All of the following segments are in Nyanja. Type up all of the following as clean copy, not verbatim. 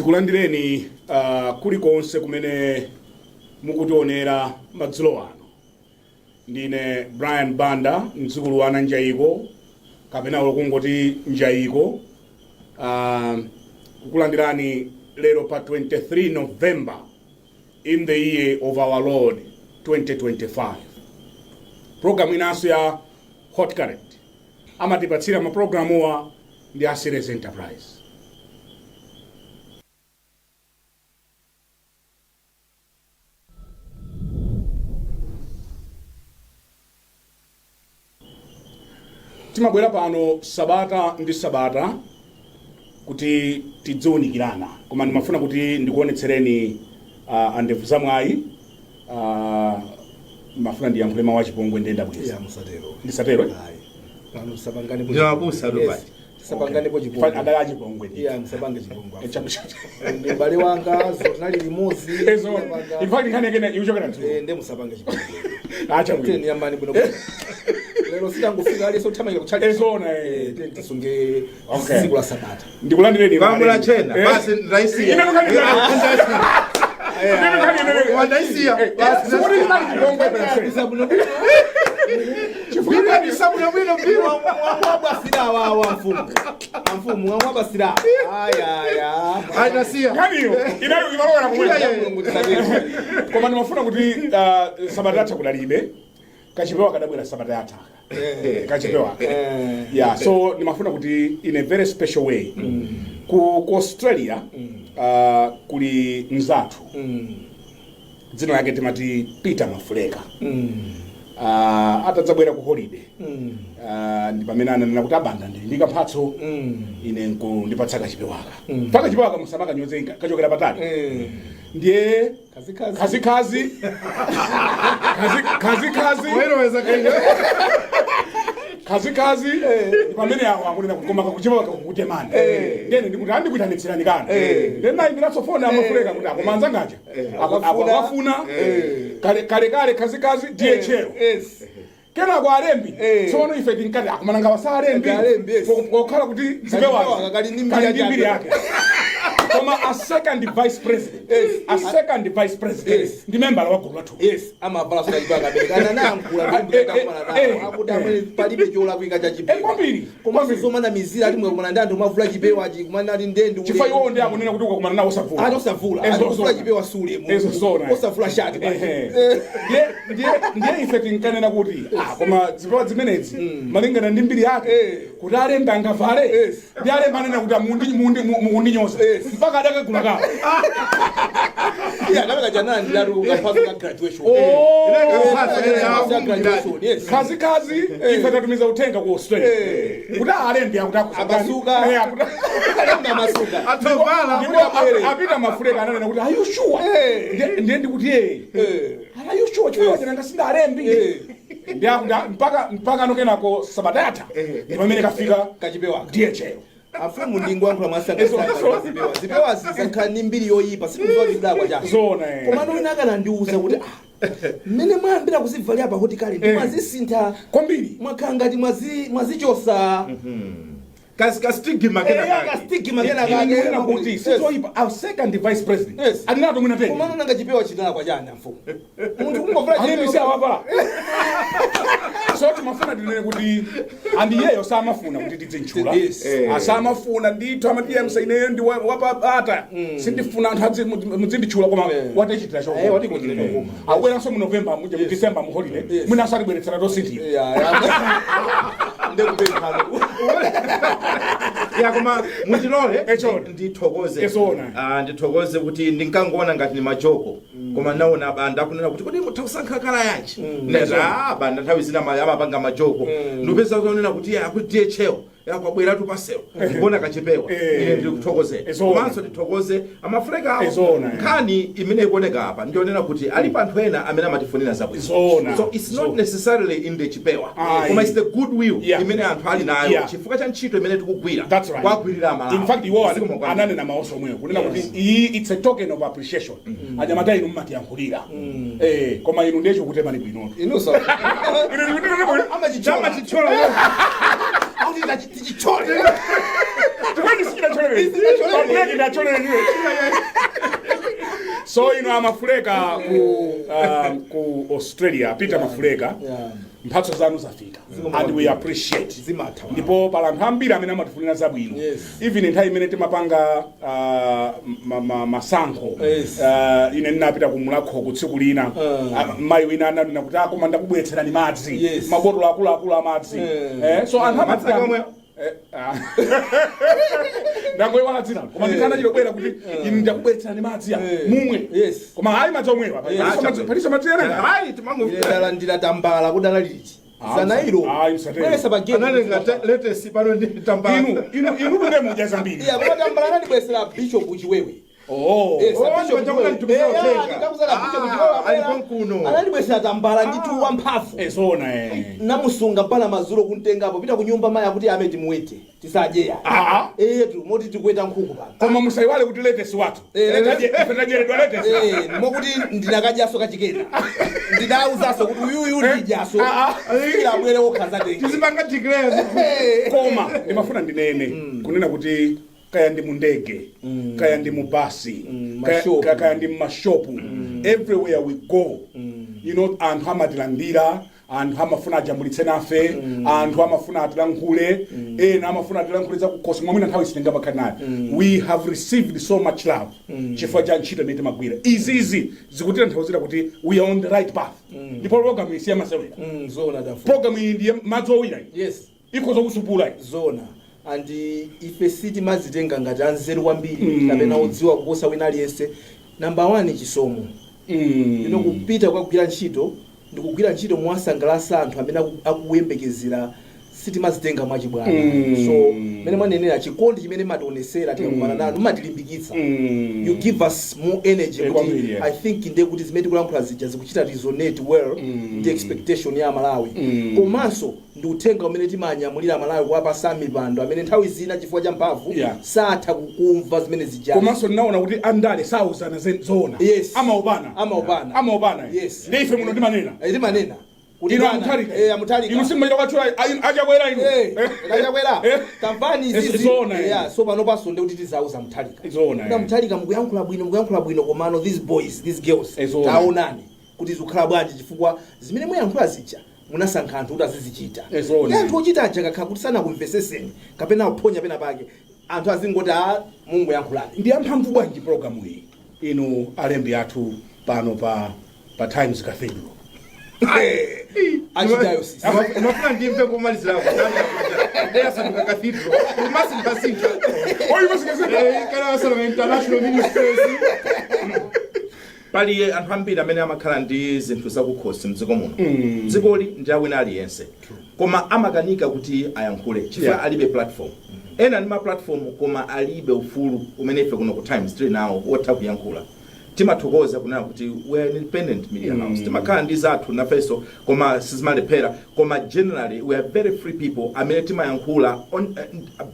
Tikulandireni kulikonse kumene mukutionera madzulo ano. Ndine Brian Banda, mdzukulu wa Njaiko kapena kungoti Njaiko, kukulandirani lero pa 23 November in the year of our Lord 2025. Programu inanso ya Hot Current. Amatipatsira mapulogalamuwa ndi a Series Enterprise. Timabwera pano sabata ndi sabata kuti tidziunikirana, koma ndimafuna kuti ndikuonetsereni andevu zamwayi. Ndimafuna ndiyankhule mawu achipongwe, ndiye ndabweza. Ya, musatero. Ndisatero, eh? Ayi. Pano tisapanganepo. Ndinu abusa Yes, Robert. tisapanganepo chipongwe. Adali achipongwe ndi. Iya, musapange chipongwe. Eh, Ndi m'bale wanga, zo tinali limodzi. Ezo. In fact, nkhani yake ikuchokera dzulo. Eh, nde musapange chipongwe. Acha bwino. Tiyeni yambani bwino. Lero sitangofika aliyense kuthamangira kutchalitchi. Ezona, eh. Tiyeni tisunge Okay. tsiku la sabata. Ndikulandireni. Kwamula chena Eh. basi ndaisiya. Ine nkhani Ine nkhani imene- Wandaisiya. Eh, sikuti chinali chipongwe per se. Chifukwa Sabuna bwino bwino. Mwamwabasira awawa mfumu. Amfumu mwamwabasira. Aya aya. Anasiya. Nkhaniyo inayo imalowera kumwe. Yeah. Mulungu tisatero. Koma ndimafuna kuti sabata yatha kudalibe kachipewa, kadabwera sabata yatha kachipewa. Yeah, so ndimafuna kuti in a very special way ku Australia kuli mzathu, dzina lake timati Peter Mafuleka. Atadzabwera ku holiday, ndi pamene ananena kuti, "Abanda, ndili ndi kamphatso." Ine nkundipatsa kachipewaka. Pa kachipewaka musamakanyoze, kachokera patali. Ndiye Kazikazi. Khazikhazi, khazikhazi. Weroweza kenya. Khazikhazi ndi pamene awo akunena kuti koma kakuchepa kakukutemani. Ndene ndikuti andikuitanitsirani kana then nayimbiraso foni amafuleka kuti akoma anzangaja Akafuna. Akafuna kale kale kale khazikhazi DHL. Kenako alembi. Tsono ife tinkati akumananga wasa alembi. Alembi, yes. Pokhala kuti zipewazi kali ndi mbiri kali ndi mbiri yake. yake, koma a second vice president, a second vice president ndi membala wa gulu lathu. Yes, amavala sokachipewa kabereka ananayankhula ndikumbukira nawo akuti amene palibe cholakwika cha chipewa. Kwambiri. Komanso Kwambiri. zomanamizira ati mukakumana ndi anthu mavula chipewachi, kumana ati ndendi. Chifukwa iwowo ndi akunena kuti ukakumana nawo osavula. Ati osavula, ati kuvula chipewa sule. Ezo zona. Osavula shati basi. Ehe. Ndiye ife tinkanena kuti koma zipewa zimenezi malingana ndi mbiri yake kuti alembi angavale. Ndi alembi anena kuti mukundinyoza mpaka adakagula kawo. Iya, kamene kajanana ndilatu kamphatso ka graduation. Oh. Kamphatso ya graduation, yes. Khazikhazi, ife tatumiza uthenga ku Australia kuti alembi akuti Amasuka. Alembi amasuka. Atovala. Ndipo apita Mafuleka ananena kuti, "Are you sure?" Ndiye ndikuti, "Are you sure?" Chifukwa chinanga sinda alembi. Ndi akuti mpaka anokenako sabata yatha ndi pamene kafika Kachipewa. DHL. Afumu, ndingoyankhula mwasangasanga, zipewa zipewazi zakhala ndi mbiri yoyipa, sikuziwa chidakwa chake. Zona, eh. Komano wina akanandiuza kuti mmene mwayambira kuzivalira pakuti kale ndi mwazisintha Kwambiri. mwakhala ngati mwazichosa. Ka stigma kena kake. Ka stigma kena kake. Ndikunena kuti sizoyipa, our second vice president alinato mwina teni. Komano nanga chipewa chinalakwa chani, amfumu? Munthu kungovala Alembi si chipewa. awavala. So timafuna tinene kuti andiyeyo samafuna kuti tidzintchula. Asamafuna ndithu, amati, "Ineyo ndi wapabata, sindifuna anthu muzinditchula," koma watichitira Eh, watichitira chokoma. Akubweranso mu November, mu December mu holiday. Mwinanso atibweretsera tosinthira. Ya. Ndekupemphano. Ya, koma mundilole Echona. ndithokoze. Ezona. Ah, ndithokoze kuti ndinkangoona ngati ni majoko, koma naona Banda akunena kuti, "Kodi mutha kusankha colour yanji?" Ndati, "Ah, Banda nthawi zina amapanga majoko." Ndipeza kunena kuti ya kuti DHL yakwabweratu paselo, ndikuona kachipewa. Ine ndili kuthokozera. Ezona. Komanso ndithokoze amafuleka awo. Ezona, eh. Nkhani imene ikuoneka apa ndionena kuti alipo anthu ena amene amatifunira zabwino. Zona. So it's not Zona. necessarily in the chipewa, Ayi. koma it's the goodwill imene anthu ali nayo chifukwa cha ntchito imene tikugwira That's right. kwagwirira Amalawi. In fact, iwo Zikomo kwambiri. ananena maoso omweyo kunena kuti iyi it's a token of appreciation. Anyamata inu mmatiyankhulira. Eh, koma inu ndiye chikutemani bwinotu. Inuso. Ine ndikuti bwino. Amachichola. Amachichola. Akuti tichichole. Tikwani sikira. Ndacholere. Ndacholere. Pa break ndacholere niwe. So ino amafuleka ku Australia, Peter Mafuleka, mphatso zanu zafika and we appreciate. Zimatha. Ndipo pala anthu ambiri amene amatifunira zabwino. Even nthawi imene timapanga masankho, ine ndinapita ku Mulakho ku tsiku lina, mayi wina ananena kuti, "Akoma, ndakubweretserani madzi," mabotolo akuluakulu amadzi. So anthu Madzi akomwe? Ndangoiwala dzina, koma ndithana chilobwera kuti ine ndakubweretserani madzi ya mumwe. Koma hayi, madzi omwewa. Paliso madzi ena. Hayi, timango Ine ndalandira tambala kudala liti zanailo. Ayi, msatero. Bweresa pa gate. Analenga letesi pano ndi tambala. Inu tunde mudya zambiri. Iya, koma tambala anandibwesera Bishop Chiwewe. Oh. Yes, Oh, Bishop ndiwo Chiwewe. ndikuza uthenga. Ndikakuzala Bishop Ah, Chiwewe alipo nkuno. Anandibwesera tambala ndithu wamphamvu. Zona eh. Namusunga mpana madzulo kuntengapo pita kunyumba, mayi akuti ame timuwete tisadyeya. Ah. Etu moti tikuweta nkhuku pano. Koma musaiwale kuti letesi wathu, ife tajeredwa letesi. Mokuti ndinakadyaso kachikena, ndinawuzaso kuti uyuyu ndidyaso fikira abwere wokhaza tenge. Tizipanga declare. Koma ndimafuna ndinene kunena kuti kaya ndi mu ndege, kaya ndi mu basi, mashopu. kaya ndi mmashopu, everywhere we go, anthu amatilandira, anthu amafuna ajambulitse nafe, anthu amafuna atilankhule, ena amafuna atilankhule zakukhosi mwamwina nthawi sitingapakhale nayo. We have received so much love chifukwa cha ntchito imene timagwira. Izizi zikutitanthauzira kuti we are on the right path, ndipo program iyi siyamasewera. Zona dafu. Program iyi ndiye madzi owira iyi. Ikhoza kusupula iyi. Zona, and ife sitimazitenga ngati anzeru kwambiri kapena odziwa kuposa wina aliyense. Number one, chisomo. Ino kupita kukagwira ntchito ndikugwira ntchito mwasangalasa anthu amene akuyembekezera, sitimazitenga mwachibwana. So mmene mwanenera, chikondi chimene mationesera tikakumana nanu matilimbikitsa. You give us more energy kuti Kwambiri, yeah. I think ndiye kuti zimene tikulankhula zija zikuchita resonate well ndi expectation ya Malawi. Komanso ndi uthenga umene timanyamulira Malawi kuwapasa mipando amene nthawi zina chifukwa cha mphamvu satha kukumva zimene zija. Komanso ndinaona kuti andale sauzana zoona. Amaopana. Amaopana. Amaopana. Ndi ife muno timanena. Timanena kuti Inu bwana, amutharika. Amutharika. Inu simmachita kwatchula achakwera inu. Achakwera. Tamvani izizi. Zona, eh. Yeah, so pano paso ndi kuti tizauza Mutharika. Zona, Kuti Mutharika, mukuyankhula bwino, mukuyankhula bwino, komano these boys, these girls, Zona. taonani kuti zikukhala bwanji, chifukwa zimene muyankhula zija munasankha anthu kuti azizichita. Zona. Ndi anthu ochita aja kakhala kuti sanakumveseseni kapena kuphonya pena pake, anthu azingoti, "A, mungoyankhulani." Ndi amphamvu bwanji programu iyi, inu alembi athu pano pa Times Cathedral? Archdiocese. Mafuna ndimve kumalizirako asanduka cathedral, kumasinthasintha. Kana asanduka International Ministries. Pali anthu ambiri amene amakhala ndi zinthu zakukhosi mdziko muno. Dzikoli ndi awina aliyense, koma amakanika kuti ayankhule chifukwa alibe platform. Ena ndi ma platform koma alibe ufulu umene ife kuno ku Times tili nawo wotha kuyankhula. Timathokoza kunena kuti we are an independent media house. Timakhala ndi zathu nafenso koma sizimalephera, koma generally we are very free people amene timayankhula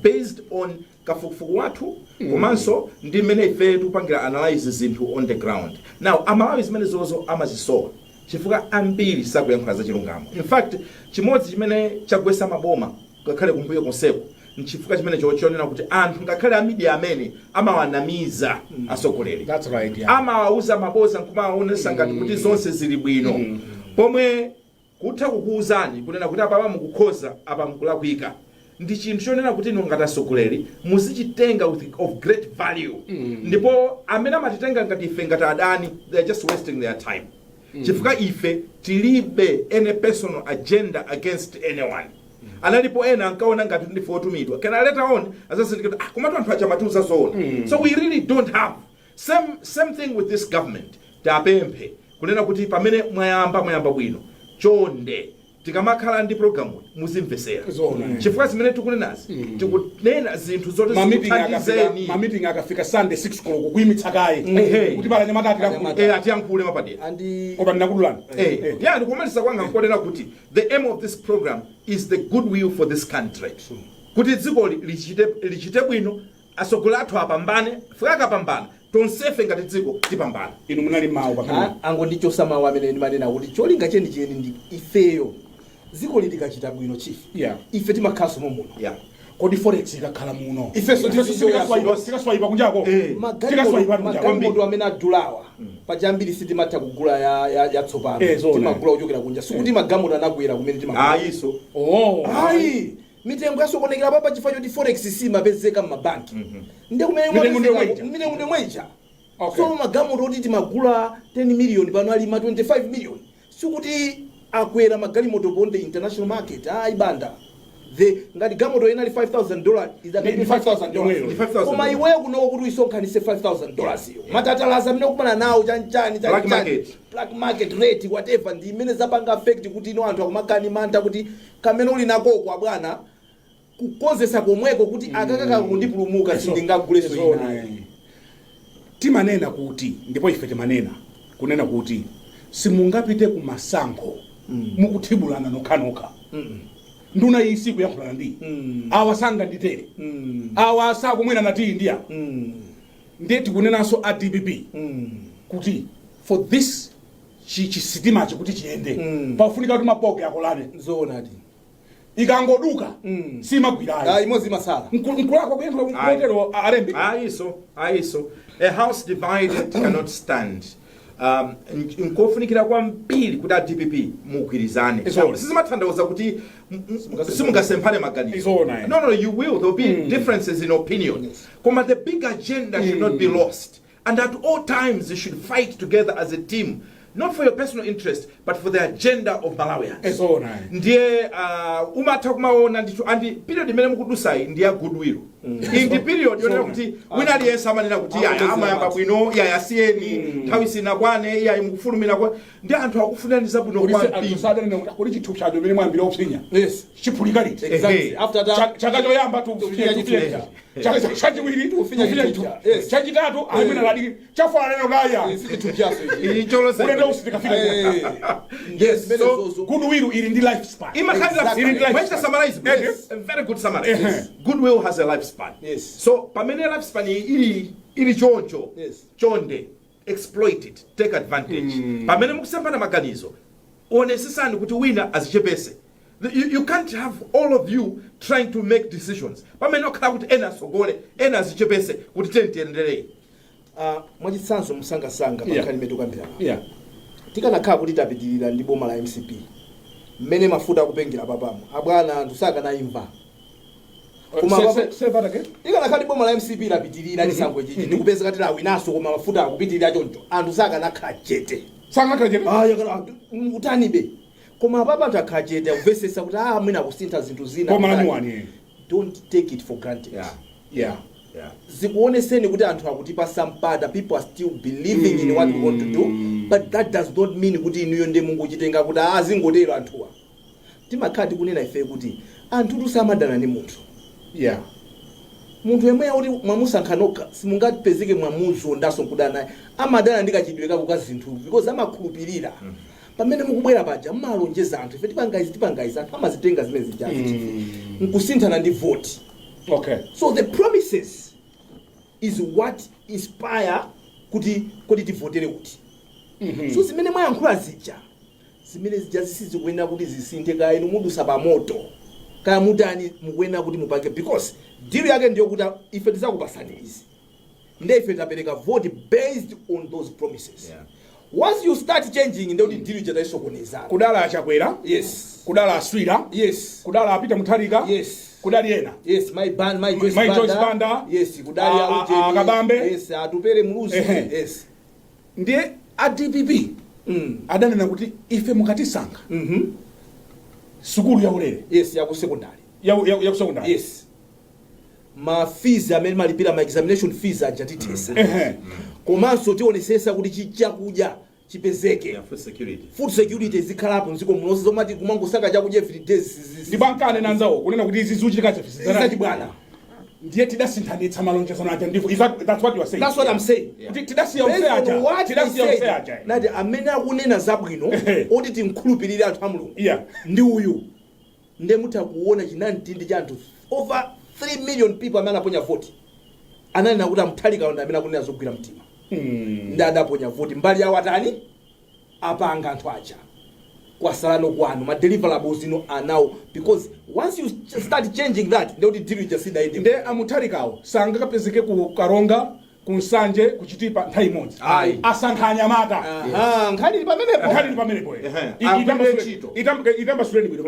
based on kafukufuku wathu komanso ndi mmene ife tikupangira analyze zinthu on the ground. Now Amalawi zimene zozo amazisowa chifukwa ambiri sakuyankhula za chilungamo. In fact, chimodzi chimene chagwesa maboma ngakhale kumbuyo konseko nchifukwa chimene chonena kuti anthu ngakhale a media amene amawanamiza atsogoleri. That's right, yeah. Amawauza maboza nkumawaonesa ngati kuti zonse zili bwino, pomwe kutha kukuwuzani kunena kuti apapa mukukhoza, apa mukulakwika, ndi chinthu chonena kuti inu ngati atsogoleri muzichitenga of great value. Ndipo amene amatitenga ngati ife ngati adani, they are just wasting their time, chifukwa ife tilibe any personal agenda against anyone. Analipo ena ankaona ngati ndife otumidwa, kena later on azazindikira kuti, "Ah, komatu anthu aja amatiuza zoona." So we really don't have same thing with this government. Tapemphe kunena kuti pamene mwayamba, mwayamba bwino, chonde tikamakhala ndi programu muzimvesera, Zoona, eh. chifukwa zimene tikunenazi, tikunena zinthu zoti Ma meeting akafika, zikuthandizeni. ma meeting akafika Sunday 6 koloko, kuyimitsa kaye kuti pala nyamata atilankhule. Atiyankhule mapadera. Andi Koma ndinakudulani. Yeah, ndikumaliza kwanga nkonena kuti the aim of this program is the goodwill for this country, kuti dziko lichite bwino, atsogoleri athu apambane. Fika akapambana, tonsefe ngati dziko tipambana. Inu munali mawu pakhani. Angondichosa mawu amene ndimanena kuti cholinga chenicheni ndi ifeyo dziko likachita bwino, chief, ife timakhalanso momuno. Kodi forex ikakhala muno, Ifenso tikaswaipa kunjako? Tikaswaipa kunjako. Magalimoto amene adulawa pachambiri sitimatha kugula yatsopano. Zona. Timagula kuchokera kunja. Sikuti magalimoto anakwera kumene timagula. Ayiso. Oh. Ayi, mitengo yasokonekera papa chifukwa choti forex simapezeka m'mabanki, ndi kumene Mitengo ndiyo mweija. mitengo ndiyo mweija. Okay. So magalimoto oti timagula 10 million pano ali ma 25 million. Sikuti akwera magalimoto on the international market, ayi banda. The ngati galimoto ina ali $5000, Ndi $5,000 yomweyo. Ndi $5,000. Koma iweyo kunoko kuti uyisonkhanise $5000 iyo, matatalaza amene ukumana nawo, chanchani, Black chanchani, market. Black market rate, whatever, ndi imene zapanga affect kuti ino anthu akumakani mantha kuti kamene uli nakoko abwana kukonzesa komweko kuti akakaka kundipulumuka, sindingaguleso Zona, ina. eh. Timanena kuti, ndipo ife timanena kunena kuti simungapite ku masankho mukuthibulana nokhanokha. Nduna iyi sikuyankhulana ndi awa, sanga nditere, awa sakumwena natiyi ndi awa. Ndiye tikunenanso a DPP kuti for this chisitimachi kuti chiyende, pafunika kuti maboge akolane. Zoonadi. Ikangoduka, simagwirayo. Ah, imodzi masala. Nkulakwa kuyankhula Ayi. kotero, alembi? Ayiso, ayiso. A house divided cannot stand. Nkofunikira kwambiri kuti a DPP mugwirizane. Izona. Sizimatanthauza kuti simungasemphane maganizo. Izona, eh. No, you will. There will be differences in opinion, koma the big agenda should not be lost, and at all times you should fight together as a team, not for your personal interest but for the agenda of Malawians. Izona, eh. Ndiye umatha kumaona ndithu, and period imene mukudusayi ndi ya goodwill. Iyi ndi period yonena kuti wina aliyense amanena kuti yaya amayamba bwino, yaya asiyeni, nthawi sinakwane, iyayi mukufulumira kwa ndi anthu akufunani zabwino kwambiri. Kuli chithupsacho imene mwambira kupsinya, chiphulika liti? Exactly. Ehe. After that, Chaka choyamba Tufinya tufinya, chaka chachiwiri Tufinya tufinya chithupsa. chithupsa, chachitatu amene ladiki chafala lero kaya. Sichithupsaso ichi. Iyi cholose. Ulendo usitikafika. Yes, Zimene so zozo. Goodwill ili ndi lifespan. Imakhalira. Ili ndi lifespan. Mwachita summarize. Yes. A very good summary. Ehe. Goodwill has a lifespan. So pamene lifespan iyi ili choncho, chonde exploit it, take advantage. Pamene mukusemphana maganizo, onesesani kuti wina azichepese. You can't have all of you trying to make decisions pamene okhala kuti ena asogole, ena azichepese kuti tiyenderei. Ah, mwachitsanzo, msangasanga, pankhani imene tikukambirana, tikanakhala kuti tapitirira ndi boma la MCP, mmene mafuta akupengera papamo, abwana, anthu sakanayimva. Koma Say that again. Ikanakhala boma la MCP lapitirira chisankho chichi, ndikupezeka tili awinaso, koma mafuta akupitirira choncho, anthu sakanakhala chete. Sanakhala chete. Aya, kana utanibe? Koma apapa anthu akhala chete, akuvesesa kuti ah, mwina akusintha zinthu zina. Koma kutani. laniwani. Don't take it for granted. Zikuoneseni kuti anthu akutipasa mpata. People are still believing in what we want to do, but that does not mean kuti inuyo ndi munguchitenga kuti azingotero. Anthuwa timakhala tikunena ife kuti anthu tusamadana ndi munthu. Munthu yemweyo kuti mwamusankha nokha, simungapezeke mwamuzondanso nkudana naye. Amadana ndi kachidwe kako ka zinthu because amakhulupirira pamene mukubwera paja mmalonjeza anthu, ife tipanga izi, tipanga izi. Anthu amazitenga zimene zijazi nkusinthana ndi vote. So the promises is what inspire kuti kodi tivotere kuti. So zimene mwayankhula zija, zimene zija zisizikuyenera kuti zisinthe. Kaya inu mudusa pa moto, kaya mutani, mukuyenera kuti mupange, because deal yake ndiyo kuti ife tizakupasani izi, nde ife tapereka vote based on those promises. Once you start changing, nde kuti deal ija tayisokonezana. Kudala Achakwera, kudala Aswira, kudala Apita Mutharika, kudali ena. Yes, my ban my Joyce Mai Banda. Joyce Banda. Yes, kudali Aujeni. Akabambe. Yes, Atupere Muluzi. Ndiye a DPP adanena kuti ife mukatisankha, sukulu yaulere. Yes, ya ku secondary. Ya ku secondary. Yes, ma fees amene malipira, ma examination fees aja, tithesa. Komanso tionesesa kuti chakudya chipezeke. Yeah, food security. Food security zikhalapo mdziko muno, zomati kumangosaka chakudya every day. Ndipo ankanena anzawo kunena kuti izi zikuchitika zachibwana. Ndiye tidasinthanitsa malonjezano aja ndipo that's what you are saying? That's what I'm saying. Kuti tidasiya use Based on aja what they tidasiya use said, aja. Nati amene akunena zabwino, oti tinkhulupirire anthu a Mulungu, ndi uyu. Nde mutha kuona chinamtindi cha anthu, over 3 million people amene anaponya voti, ananena kuti aMutharika ndi amene akunena zogwira mtima. Ndi adaponya voti mbali yawo, atani, apanga anthu aja. Kwasalano kwanu ma deliverables ino anawo, because once you start changing that, ndekuti deal ija sidaende. Nde amutharikawo sangakapezeke ku Karonga, ku Nsanje, ku Chitipa nthawi imodzi. Ayi. Asankha anyamata. Aha, nkhani ili pamenepo. Nkhani ili pamenepo. Agwire ntchito. Itambasuleni bwino.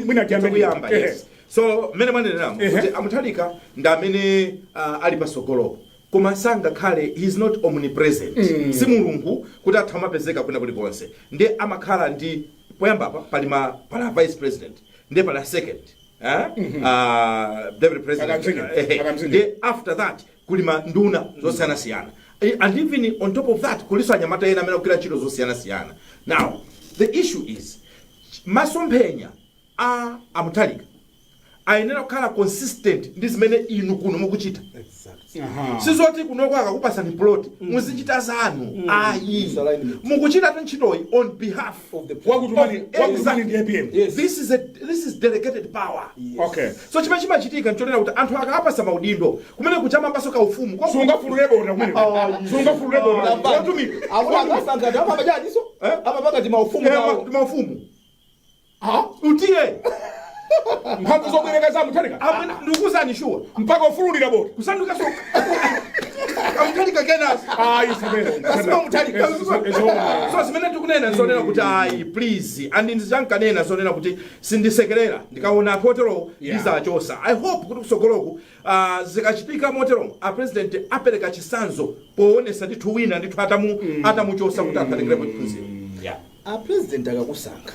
Mwina tiyambe. Kuyamba, yes. So mmene mwaneneramo kuti amutharika ndi amene ali pasogolopo, koma sangakhale, he is not omnipresent. Si Mulungu kuti atha amapezeka kwina kulikonse. Ndi amakhala ndi poyambapa pali ma pala vice president, ndiye pala second, eh? Deputy president. Akamzinge. Akamzinge. Ndiye after that kuli ma nduna zosiyanasiyana. And even on top of that kuliso anyamata ena amene akugwira ntchito zosiyanasiyana. Now the issue is, masomphenya a amutharika ayenera kukhala consistent ndi zimene inu kuno mukuchita. Sizoti kunoko akakupasani plot muzichita zanu, ayi. Misalignment. Mukuchita ntchitoyi on behalf of the Wakutumani Of- wakutumani ndi APM. Yes. This is delegated power. Okay. So chimene chimachitika nchonena kuti anthu akapasa maudindo kumene kuchamambaso kaufumu Sungafulule bota kumene, sungafulule bota. Watumidwa. Akuti akasankha anthu amapachadiso. Eh? Amapanga timaufumu nawo. Maufumu utiye. Mphamvu zobwereka za Mutharika. Amene ndikuzani sure. Mpaka ufululira bota. Kusanduka so amutharika kenaso. Ayi, sabera. Kasima Mutharika. So zimene tikunena nzonena kuti ayi, please, and ndichankanena zonena kuti sindisekerera ndikaona anthu otero ndizachosa. I hope kuti kusogoloku zikachitika motero, a president apereka chisanzo poonesa ndithu wina ndithu atamuchosa kuti afatekerepo chiphunziro, yeah. A president akakusankha,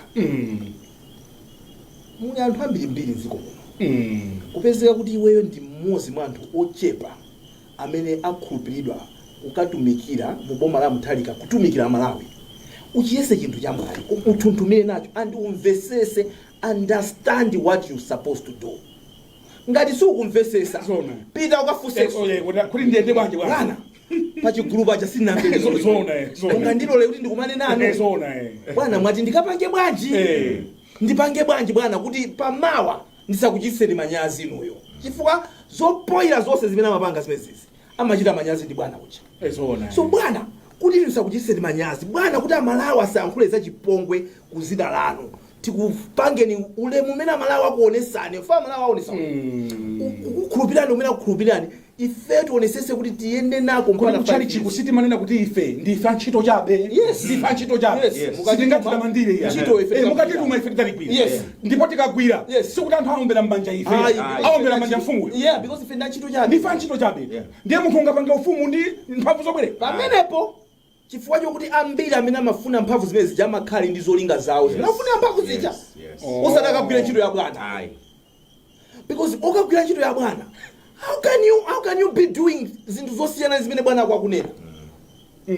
muli anthu ambirimbiri mdziko muno, kupezeka kuti iweyo ndi mmodzi mwa anthu ochepa amene akhulupiridwa kukatumikira mu boma la Mutharika, kutumikira Malawi, uchiyese chinthu chamwayi, uthunthumire nacho and umvesese, understand what you supposed to do. Ngati sukumvesesa, Zona. pita ukafunsenso. Kuti ndiyende bwanji, bwana? Bwana, pachigulu paja sinamve. Zona, zona. Ungandilole kuti ndikumane nanu? Zona. Bwana, mwati ndikapange bwanji? Ndipange bwanji, bwana, kuti pamawa ndisakuchitseni manyazi inuyo? Chifukwa zopoyira zonse zimene amapanga zimenezi, amachita manyazi ndi bwana uja. Zona. So bwana, kuti ndisakuchitseni manyazi, bwana, kuti Amalawi asayankhule za chipongwe ku zina lanu, tikupangeni ulemu umene Amalawi akuonesani. Fa Amalawi aonesa ulemu, kukukhulupirani umene akukhulupirani, ife tionesese kuti tiyende nako Kuti mpaka kuchali 5 years. chiku sitimanena kuti ife ndife antchito chabe. Ndife antchito chabe. Sitingatidamandire iya. Ntchito ife tikagwira. Mukatituma ife tidzaligwira. Ndipo tikagwira, sikuti anthu aombera m'manja ife, Ayi, aombera m'manja mfumuyo. Yeah, because ife ndantchito chabe. Ndife antchito chabe. Ndiye munthu ungapange ufumu ndi mphamvu zobwereka? Pamenepo, chifukwa chokuti ambiri amene amafuna mphamvu zimene zija amakhali ndi zolinga zawo zimene afuna mphamvu zija, osati akagwira ntchito ya bwana. Ayi. Because okagwira ntchito ya bwana, how can you be doing zinthu zosiyana zimene bwana ako akunena?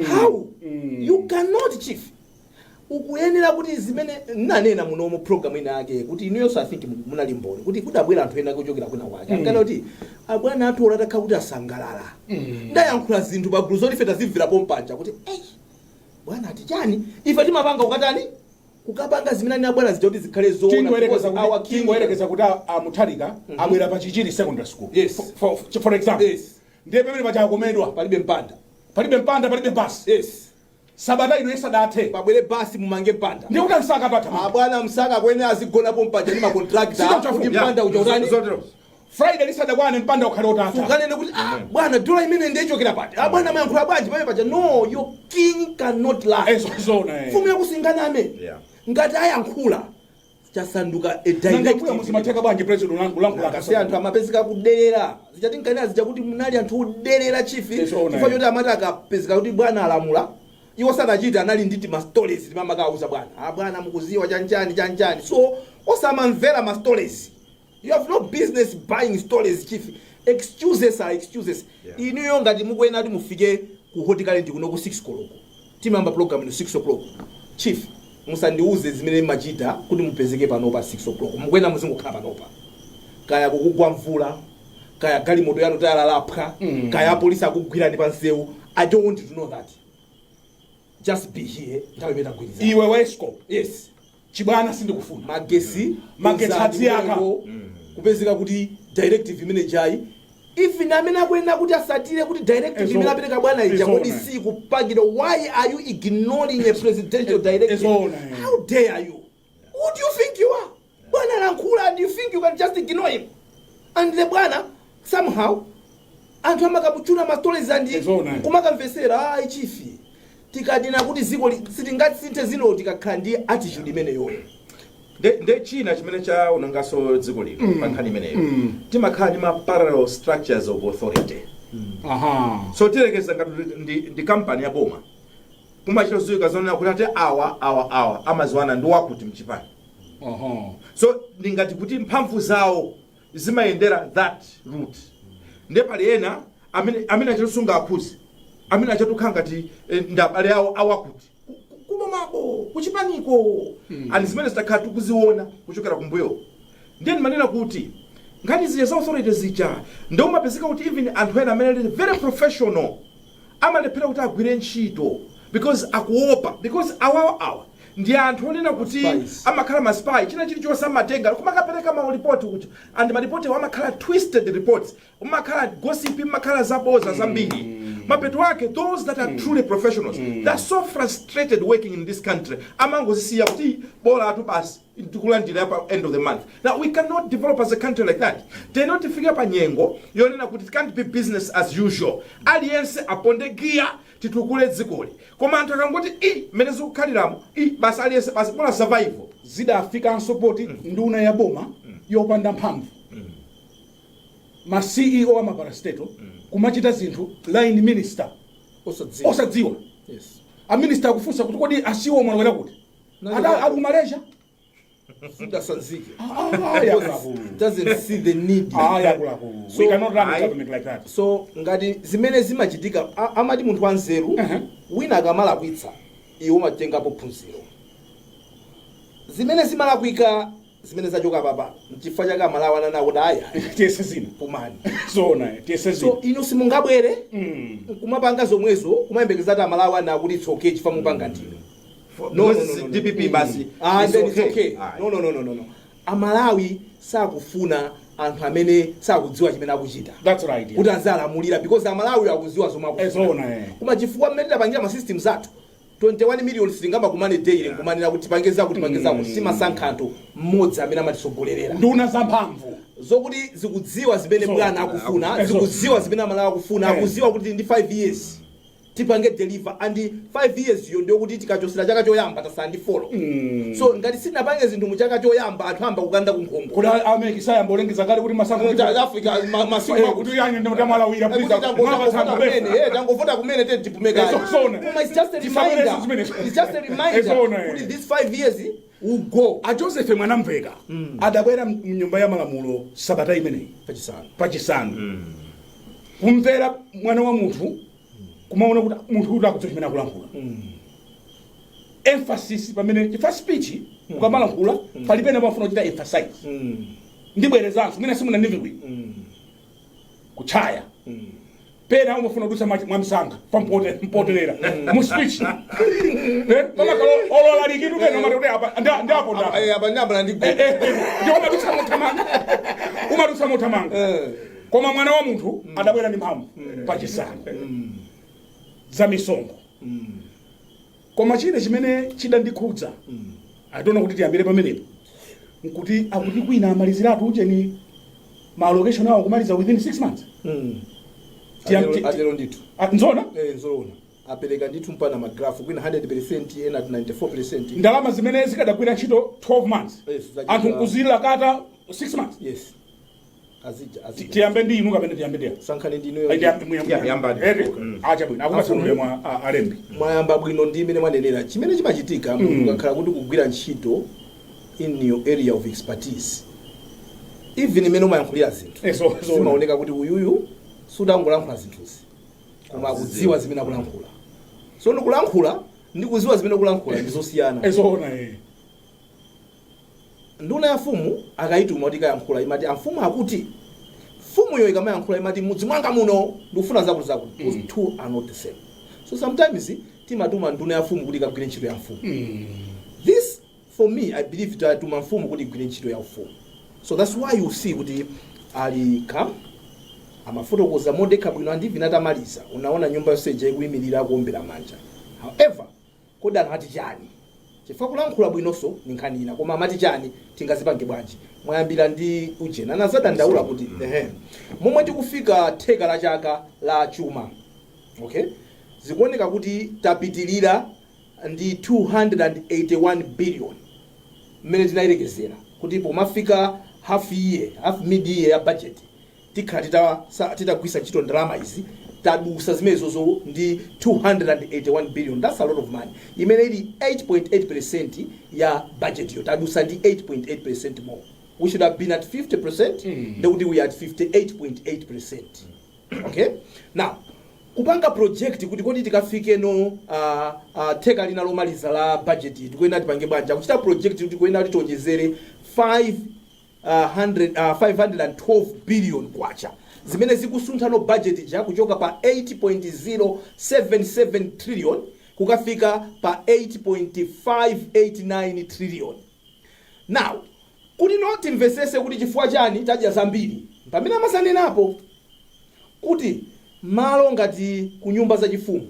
How? You cannot, chief. Ukuyenera kuti zimene nanena munomu program ina yake kuti inuyonso, I think munali mboni kuti kudabwera anthu ena kuchokera kwina kwake, ankana kuti abwana athu olatakha kuti asangalala. Ndayankhula zinthu pagulu zoti ife tazimverapo mpanja kuti ei, bwana ati chani? Ife timapanga kukatani, kukapanga zimene ani abwana zija kuti zikhale zoona, Tingoyerekeza because our kuti tingoyerekeza kuti amutharika abwera pa Chichiri Secondary School. For example. Ndiye pamene pachakomedwa. Palibe mpanda. Palibe mpanda, palibe basi. Sabata ino isadathe, pabwere basi, mumange mpanda. Ndiye kuti amsaka athu. Abwana msaka kwene azigonapo mpaja ndi ma contractor Sita kuti mpanda uja utani. Zotero. Friday lisadakwane, mpanda ukhale utatha. Ukanene kuti, "Ah, bwana, dola imene ndiyechokera pati? Ah, bwana, mayankhula bwanji pamene paja?" No, your king cannot lie. Zona. Mfumu yakusinganame. Ngati ayankhula, chasanduka a Nanga mbuya directive. muzimatheka bwanji, president ulankhula? Kasi anthu amapezeka kuderera, zichati nkanena zija kuti munali anthu oderera, chief. Zoona, Chifukwa choti amati akapezeka kuti bwana alamula, iwo sanachite, anali ndi tima stories timamakauza bwana, "Ah, bwana, mukuziwa chanchani chanchani." So osamamvera ma stories. You have no business buying stories, chief. Excuses are excuses. Inuyo ngati mukuyenera kuti mufike ku Hot Current kuno ku 6 koloko, timayamba program ino 6 o'clock, chief, musandiuze zimene machita kuti mupezeke panopa 6 o'clock. Mukuyenera muzingokhala panopa, kaya kukugwa mvula, kaya galimoto yanu tayala laphwa, kaya apolisi akugwirani pa nsewu, I don't want to know that. Just be here nthawi imene tagwirizana. Iwe wa ESCOM, chibwana sindikufuna. Magesi. Magetsi Konzani adziyaka. kumeneko, kupezeka kuti directive imene jayi Even amene akuyenera kuti asatire kuti directive imene apereka bwana ija, kodi sikupangidwa? Why are you ignoring a presidential directive? Ezona, eh. How dare you? Who do you think you are? Bwana alankhula and you think you can just ignore him? And the bwana, somehow anthu amakamuchuna ma stories and Ezona. kumakamvesera. Ayi, chief, tikadina kuti ziko sitingasinthe zino tikakhala ndi attitude imeneyoyo. Nde china chimene chaononganso dziko lino pa nkhani imeneyo, timakhala ndi ma parallel structures of authority. So tirekeza ngati ndi kampani ya boma, kumachita ziwika zonena kuti ati awa, awa, awa amaziwana ndi wakuti mchipani. So ndingati kuti mphamvu zawo zimayendera that route. Ndiye pali ena amene achatosunga akhuzi, amene achatukhala ngati ndi abale awo awakuti kubomako, kuchipaniko, and zimene zitakhala tikuziona kuchokera kumbuyo. Ndiye ndimanena kuti nkhani zija za authority zija, ndi umapezeka kuti even anthu ena amene ali very professional amalephera kuti agwire ntchito because akuopa, because awawa awa ndi anthu onena kuti Spies. amakhala ma spy. China chilichonse amatenga kumakapereka malipoti kuti, and malipoti awo amakhala twisted reports, umakhala gossip, umakhala zaboza zambiri. Mapeto ake, those that are truly professionals, they are so frustrated working in this country, amangozisiya kuti bola atu basi tikulandira pa end of the month. Now we cannot develop as a country like that. Teno tifike pa nyengo yonena kuti it can't be business as usual. Aliyense aponde giya, titukule dzikoli. Koma anthu akangoti i mmene zikukhaliramo, i basi, aliyense basi bola survival. Zidafikanso poti nduna ya boma yopanda mphamvu, ma CEO ama parastatal kumachita zinthu line minister osadziwa. Osadziwa. A minister akufunsa kuti, "Kodi a CEO mwalowera kuti?" Ada ali ku Malaysia. Sudasanzike. Ah, yakulaku. Doesn't see the need. Ah, yakulaku. We cannot run a government like that. So ngati zimene zimachitika, amati munthu wanzeru, wina akamalakwitsa, iwe umatengapo phunziro. Zimene zimalakwika, zimene zachoka papa, nchifukwa chake Amalawi anana kuti aya, tiyese zina. Pumani. Zona, tiyese zina. So inu simungabwere kumapanga zomwezo, kumayembekeza ati Amalawi ana akuti it's okay chifukwa mupanga ndinu. No, No, no, no, no, no. DPP basi. Ah, it's then it's okay. okay. Aye. No, no, no, no, no, no. Amalawi sakufuna anthu amene sakudziwa chimene akuchita That's right, yeah. kuti azalamulira, because Amalawi akudziwa zomwe akufuna. Ezona, eh. Koma chifukwa mmene tidapangira ma systems athu, 21 million sitingamakumane daily nkumanena kuti tipange zakuti, tipange zakuti. Timasankha anthu mmodzi amene amatitsogolerera. Nduna zamphamvu zokuti zikudziwa zimene bwana akufuna, zikudziwa zimene Amalawi akufuna, akudziwa kuti ndi 5 years tipange deliver, and 5 years yo ndiyo kuti tikachosera chaka choyamba, tasala ndi 4. So ngati sitinapange zinthu mu chaka choyamba, anthu amba kukanda kunkhongo. Kuti a MEC sayamba olengeza kale kuti masankho Africa masiku kuti yani ndamwalawira. Tangovota kumene, te tipume kale. Zona. Koma it's just a Tisabwerese reminder. zimenezo. It's just a reminder Zona, eh. kuti this 5 years will go. A Joseph Mwanamveka adabwera mnyumba ya malamulo sabata imeneyi. Pachisanu. Pachisanu. Kumvera mwana wa munthu, kumaona kuti munthu uyu akudziwa chimene akulankhula. Emphasis pamene chifukwa speech ukamalankhula, palipene pamafuna kuchita emphasize. Ndibwerezanso, mwina simunandimve bwino. Kutchaya pena umafuna kudutsa mwamsanga pampoterera mu speech. Pamakhala ololalikitu pena umati kuti apa ndi apo ndi apa. Apa ndiyambana ndi Ndi umadutsa mothamanga, umadutsa mothamanga. Koma mwana wa munthu adabwera ndi mphamvu pachisanu za misonkho. Koma chine chimene chidandikhudza, I don't know kuti tiyambire pamenepo, nkuti akuti kwina amaliziratu ucheni ma allocation awo, kumaliza within 6 months. Atero ndithu. Ah, nzona? Eh, nzoona, apereka ndithu mpana ma graph, kwina 100%, ena 94%. Ndalama zimene zikadagwira ntchito 12 months, Yes, anthu nkuzilakata 6 months. Yes, azija azija. Tiyambe ndi inu kapena tiyambe ndi inu? Sankhani ndinuyo. Yeah, yambani. Achabwino, akupatsanule mwa alembi. Mwayamba bwino ndi imene mwanenera. Chimene chimachitika, munthu ukakhala kuti kugwira ntchito in your area of expertise, even imene umayankhulira zinthu, So zimaoneka kuti uyuyu sudangolankhula zinthuzi, koma akudziwa zimene akulankhula. So ndikulankhula ndi kudziwa zimene ukulankhula ndi zosiyana. Ezona, eh. Nduna ya mfumu akayituma kuti ikayankhula, imati amfumu akuti, mfumuyo ikamayankhula imati mudzi mwanga muno ndikufuna zakuti zakuti. Those two are not the same. So sometimes timatuma nduna ya mfumu kuti ikagwire ntchito ya mfumu. This for me, I believe tatuma mfumu kuti igwire ntchito ya ufumu. So that's why you see kuti ali calm, Amafotokoza modekha bwino, and even atamaliza unaona nyumba yonse ija ikuyimirira, kuombera manja. However, kodi anthu ati chani? Chifukwa kulankhula bwinonso ni nkhani ina, koma amati chani, tingazipange bwanji? Mwayambira ndi ujena, anazadandaula kuti ehe, momwe tikufika theka la chaka la chuma, okay, zikuoneka kuti tapitilira ndi 281 billion mmene tinayerekezera kuti pomafika half year, half mid year ya budget tikhala titagwisa ntchito ndalama izi. Tadusa zimenezozo ndi 281 billion. That's a lot of money, imene ili 8.8% ya budget yo. Tadusa ndi 8.8% more. We should have been at 50%, ndekuti we are at 58.8%. Okay, now kupanga project kuti kodi tikafike no theka lina lomaliza la budget tikuyenera tipange bwanji, akuchita project kuti kuyenera kuti tionjezere 5 100, 512 billion kwacha, zimene zikusuntha no budget ja kuchoka pa 8.077 trillion kukafika pa 8.589 trillion. Now kuti no timvesese kuti chifukwa chani tadya zambiri, pamene amasanenapo kuti malo ngati ku nyumba zachifumu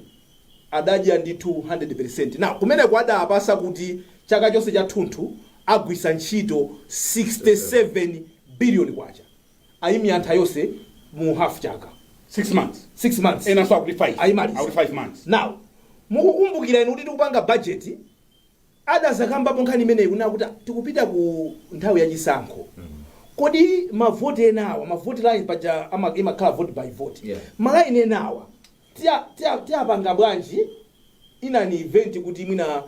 adadya ndi 200%. Now kumeneko adapasa kuti chaka chonse chathunthu agwisa ntchito 67 billion kwacha, ayimiyantha yonse mu half chaka. 6 months. 6 months. Enanso akuti 5. Ayimaliza. Akuti 5 months. Now mukukumbukira inu kuti tikupanga budget adazakambapo nkhani imeneyi, kuna kuti tikupita ku nthawi yachisankho, kodi mavoti enawa, mavoti line paja imakhala vote by vote, malaini enawa tiyapanga bwanji inani event kuti mwina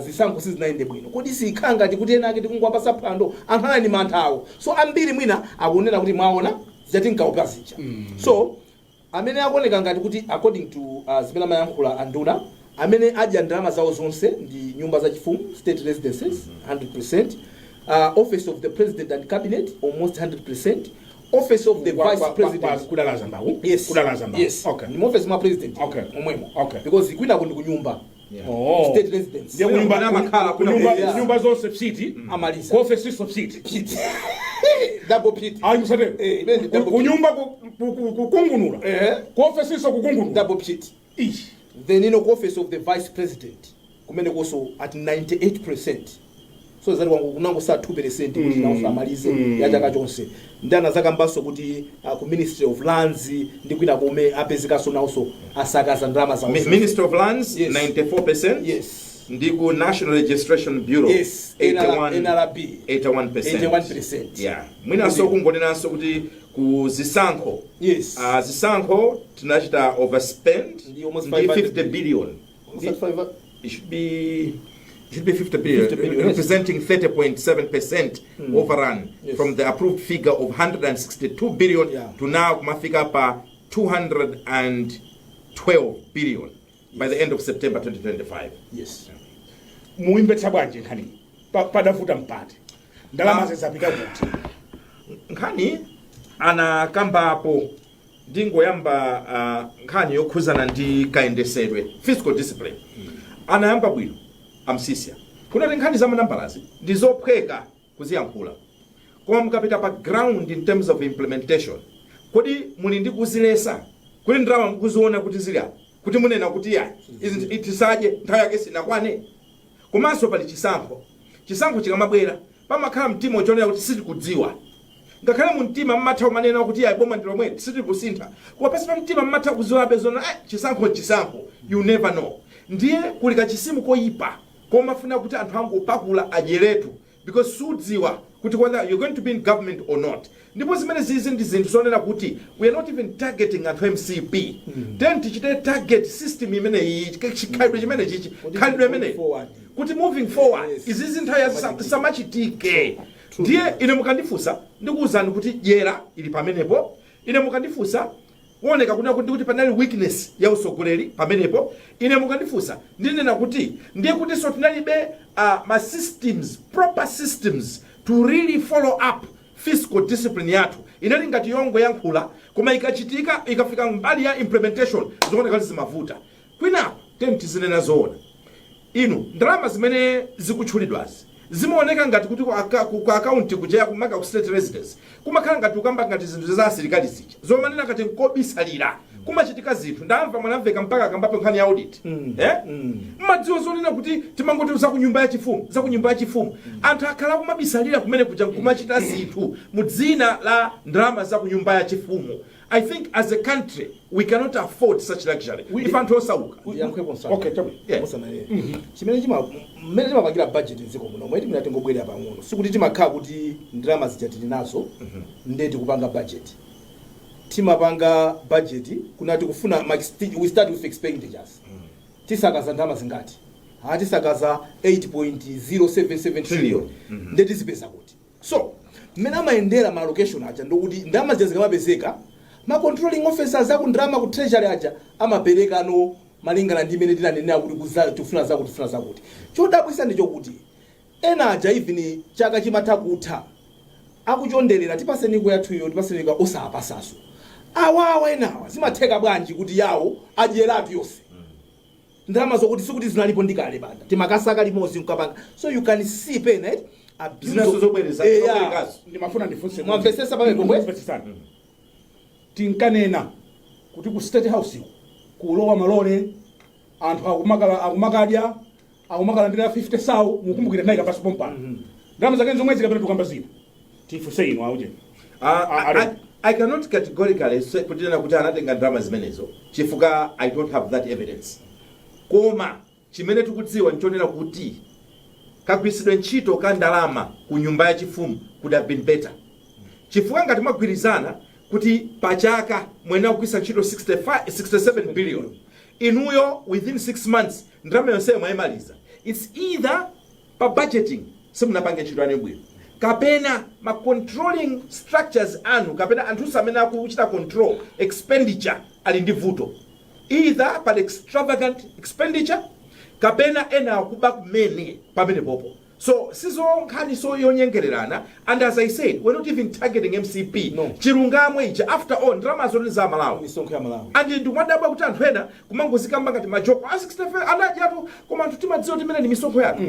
zisankho sizinayende bwino? Kodi sikhala ngati kuti ena ake tikungwapasa phwando? Anthu anali mantha awo, so ambiri mwina akunena kuti mwaona zija tinkaopa zija. So amene akuoneka ngati kuti according to zimene amayankhula anduna, amene adya ndalama zawo zonse ndi nyumba zachifumu, state residences, 100%, office of the president and cabinet, almost 100%, office of the vice president. Kudalaza mbawu. Yes. Kudalaza mbawu. Yes. Ndi mu office mwa president momwemo, because kwinako ndi kunyumba, Oh. state residence. Ndiye kunyumba Kuna makhala, kuna kunyumba kunyumba. kunyumba zonse psiti. Amaliza. Ku office iso psiti. Pit, double pit. Ayi, musatero. Eh, imene ndi double Kunyumba kukungunula. Ku office iso kukungunula. Double pit. Ish. Then ino ku office of the vice president kumene koso at 98%, so zati kwangu kunangosa 2% kuti nawonso amalize ya chaka chonse. Ndi anazakambanso kuti ku Ministry of Lands ndi kwina komwe apezekanso nawonso asakaza ndalama zawo. Ministry of Lands, 94%. Ndi ku National Registration Bureau, 81. NRB. 81%. 81%. Yeah, mwinanso kungonenanso kuti ku zisankho, zisankho tinachita overspend Ndi almost ndi 500 50 billion. Almost It should be 50 billion, 50 billion, yes. representing 30.7% overrun from the approved figure of 162 billion to now kumafika pa 212 billion by the end of September 2025. Muimbetsa bwanji nkhani? Padavuta mpati? Ndalama zizapita kuti? Nkhani anakambapo, ndingoyamba nkhani yokhuzana ndi kayendesedwe, fiscal discipline. Anayamba bwino amsisia kunati nkhani za manambalazi ndi zophweka kuziyankhula, koma mukapita pa ground in terms of implementation, kodi muli ndi kuzilesa kuti ndalama mukuziona kuti zili apo, kuti munena kuti yayi, izi tisadye, nthawi yake sinakwane? Komanso pali chisankho. Chisankho chikamabwera pamakhala mtima uchonera kuti sitikudziwa. Ngakhale mu mtima mmatha kumanena kuti yayi, boma ndi lomwe, sitikusintha, koma pansi pa mtima mmatha kudziwabe zona, chisankho chisankho, you never know. Ndiye kuli kachisimu koyipa komafuna kuti anthu angopakula adyeretu, because sudziwa kuti whether you're going to be in government or not. Ndipo zimene zizi ndi zinthu zonena kuti we are not even targeting anthu MCP. Then tichite target system imeneyi, chikhalidwe chimene chichi, Kuti khalidwe imeneyi forward. Kuti moving forward, izizi nthawi samachitike. Ndiye ine mukandifunsa, ndikuwuzani kuti dyera ili pamenepo. Ine mukandifunsa, kuoneka kuna kuti kuti panali weakness ya usogoleri pamenepo. Ine mukandifunsa, ndinena kuti ndiye kutinso tinalibe ma systems, proper systems to really follow up fiscal discipline yathu. Inali ngati yongoyankhula, koma ikachitika, ikafika mbali ya implementation, zikuoneka kuti zimavuta. Kwinaku teni tizinena zoona inu, ndalama zimene zikutchulidwazi Zimaoneka ngati kuti ku account kuja kumaka ku State Residence kumakhala ngati ukamba ngati zinthu za asilikali zija zomanena ngati nkobisalira kumachitika zinthu. Ndamva mwanamveka mpaka akambapo nkhani ya audit. Eh? Mmadziwa zonena kuti timangoti za ku nyumba yachifumu, za ku nyumba yachifumu, anthu akhala kumabisalira kumene kuja kumachita zinthu mu dzina la ndalama za ku nyumba yachifumu. I think as a country we cannot afford such luxury. Ife anthu osauka. Ndiyankhepo msanga. Okay, chabwino. Musanaye. Chimene chima mmene timapangira budget mdziko muno, mweti mina tingobwerera pang'ono, sikuti timakhala kuti ndalama zija tili nazo nde tikupanga budget. Timapanga budget kuna tikufuna we start with expenditures. Tisakaza ndalama zingati? Ha, tisakaza 8.077 trillion, nde tizipeza kuti? So mmene amayendera ma allocation aja ndokuti ndalama zija zikamapezeka, ma controlling officers aku ndalama ku Treasury aja amapereka no malingana ndi imene tinanenera kuti tifuna zakuti, tifuna zakuti. Chodabwisa ndi chokuti ena aja even chaka chimatha kutha akuchonderera, "Tipaseniko yathuyo, tipaseniko," osapasaso. Awawa enawa zimatheka bwanji kuti yawo adyeratu yonse ndalama zokuti sikuti zinalipo ndikale banda timakasaka limodzi nkapanga? So you can see pena, right? Abuse Zinaso zobwereza Yeah. zobwerekazo. Ndimafuna ndifunse. Mwamvesesa pamene pomwe? Ndimvesesana. Tinkanena kuti ku State House iko kulowa malole, anthu akumakala, akumakadya, akumakalandira 50 sau. Mukumbukira naika pasi pompano ndalama zake zomwe zikapita tukamba zina. Tifunse inu auje. I cannot categorically say kunena kuti anatenga ndalama zimenezo chifukwa I don't have that evidence, koma chimene tikudziwa nchonena kuti kagwiritsidwe ntchito ka ndalama ku nyumba yachifumu could have been better, chifukwa ngati mwagwirizana kuti pachaka mwene kugwiritsa ntchito 65, 67 billion, inuyo within 6 months ndalama yonseyo mwayimaliza, it's either pa budgeting simunapange ntchito yanu bwino, kapena ma controlling structures anu, kapena anthu amene akuchita control expenditure ali ndi vuto, either pa extravagant expenditure kapena ena akuba kumene pamene popo. So sizo nkhani so yonyengererana, and as I said, we're not even targeting MCP. No. Chilungamo ichi, after all ndalamazo ndi za Malawi. Misonkho ya Malawi. And ndikumadabwa kuti anthu ena kumangozikamba ngati majoko a 65 anadyatu, koma anthu timadziwa kuti imene ndi misonkho yathu.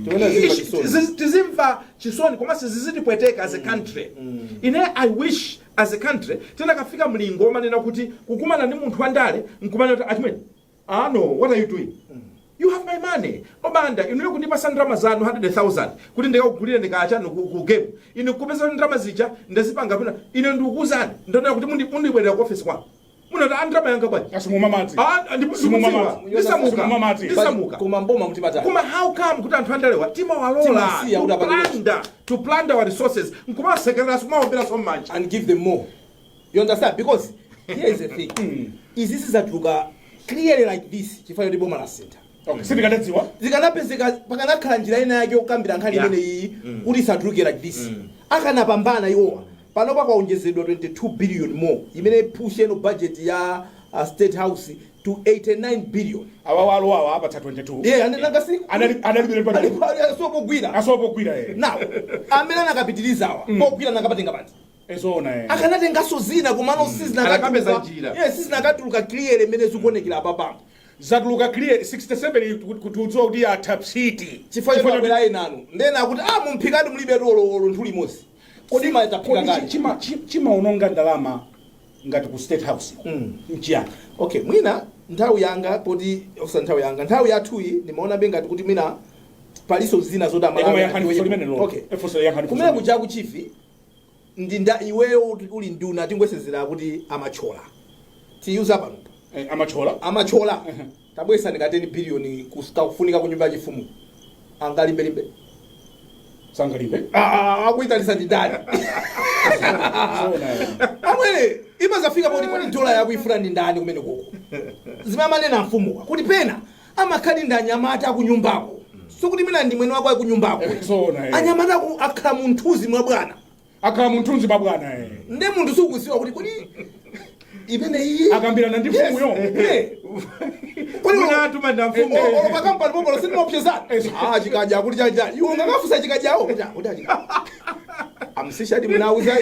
Tiwena zimva chisoni. Tizimva chisoni komanso zizitipweteka as a country. Ine I wish as a country tinakafika mlingo womanena kuti kukumana ndi munthu wandale nkumanena kuti, "Achimwene, ah no, what are you doing? You have my money." Obanda, inuyo kundipasa ndalama zanu 100,000 kuti ndikakugulire ndikachani ku game, ine kupeza kuti ndalama zija ndazipanga pina, ine ndikukuuzani, ndonena kuti mundibwerera ku office kwanu, munati a ndalama yanga bwanji? Asimuma madzi. Ah, Simuma ndikudziwa. madzi. Ndisamuka. Simuma madzi. Ndisamuka. Koma mboma mutimatani? Koma how come kuti anthu andalewa timawalola Timasiya to kuti apange plunder our resources, nkumasekereraso, kumawomberaso mmanja and give them more? You understand? Because here is the thing, izi zizatuluka clearly like this chifukwa choti boma lasintha. Okay, sindikadadziwa. Zikanapezeka pakanakhala njira ina yake yokambira nkhani Yeah. imene iyi kuti isatuluke like this, akanapambana iwowa. Panopa kwaonjezedwa 22 billion more imene push eno budget ya State House to 89 billion. Awawa alowawa apatsa 22. Yeah, and nanga si Adalibire pa sopogwira. Asopogwira, eh. Now amene anakapitirizawa pogwira nakapatenga pati? Ezona, eh. Akanatenganso zina, komano Anakapeza njira. Yeah, sizinakatuluka clear imene zikuonekera apapampo. Zatuluka clear 67 kuti udziwa kuti atha psiti. Chifukwa chobwera enanu ndena akuti ah, mumphikadi mulibe lolo nthu limodzi, kodi mayetaphika Kodi kale? Chimaononga ndalama ngati ku State House nchiyani? Okay, mwina nthawi yanga poti osa nthawi yanga, nthawi yathuyi, ndimaona be ngati kuti mwina paliso zina zoti Koma yankhani funso limene lolo. Okay. Funso, yankhani funso. Kumene kuja ku chief ndi nda iweyo uli nduna, tingwesezera kuti amachola tiyuza panopa. Eh, amachola. Amachola, tabwesa ndika 10 billion kufunika ku nyumba yachifumu, angalimbelimbe? Sangalimbe. Akuitanisa ndi ndani? Zona, eh. Amwene, imazafika poti kodi dola yakuifuna ndi ndani kumene koko? Zimamanena mfumuwa kuti pena amakhali ndi anyamata akunyumbako, sikuti mina ndi mwene wako akunyumbako. Zona, eh. Anyamata akhala munthunzi mwa bwana. Akhala munthunzi mwa bwana, eh. Nde munthu sukuziwa kuti kodi imene iyi Akambirana ndi mfumuyo. Kodi Munatuma nda mfumu. Olo pakampani popolo sindimopyezana. Ah, chikaja kuti chanjani, iwe ungakafusa chikajawo kuti achikaja amsishadi munauza.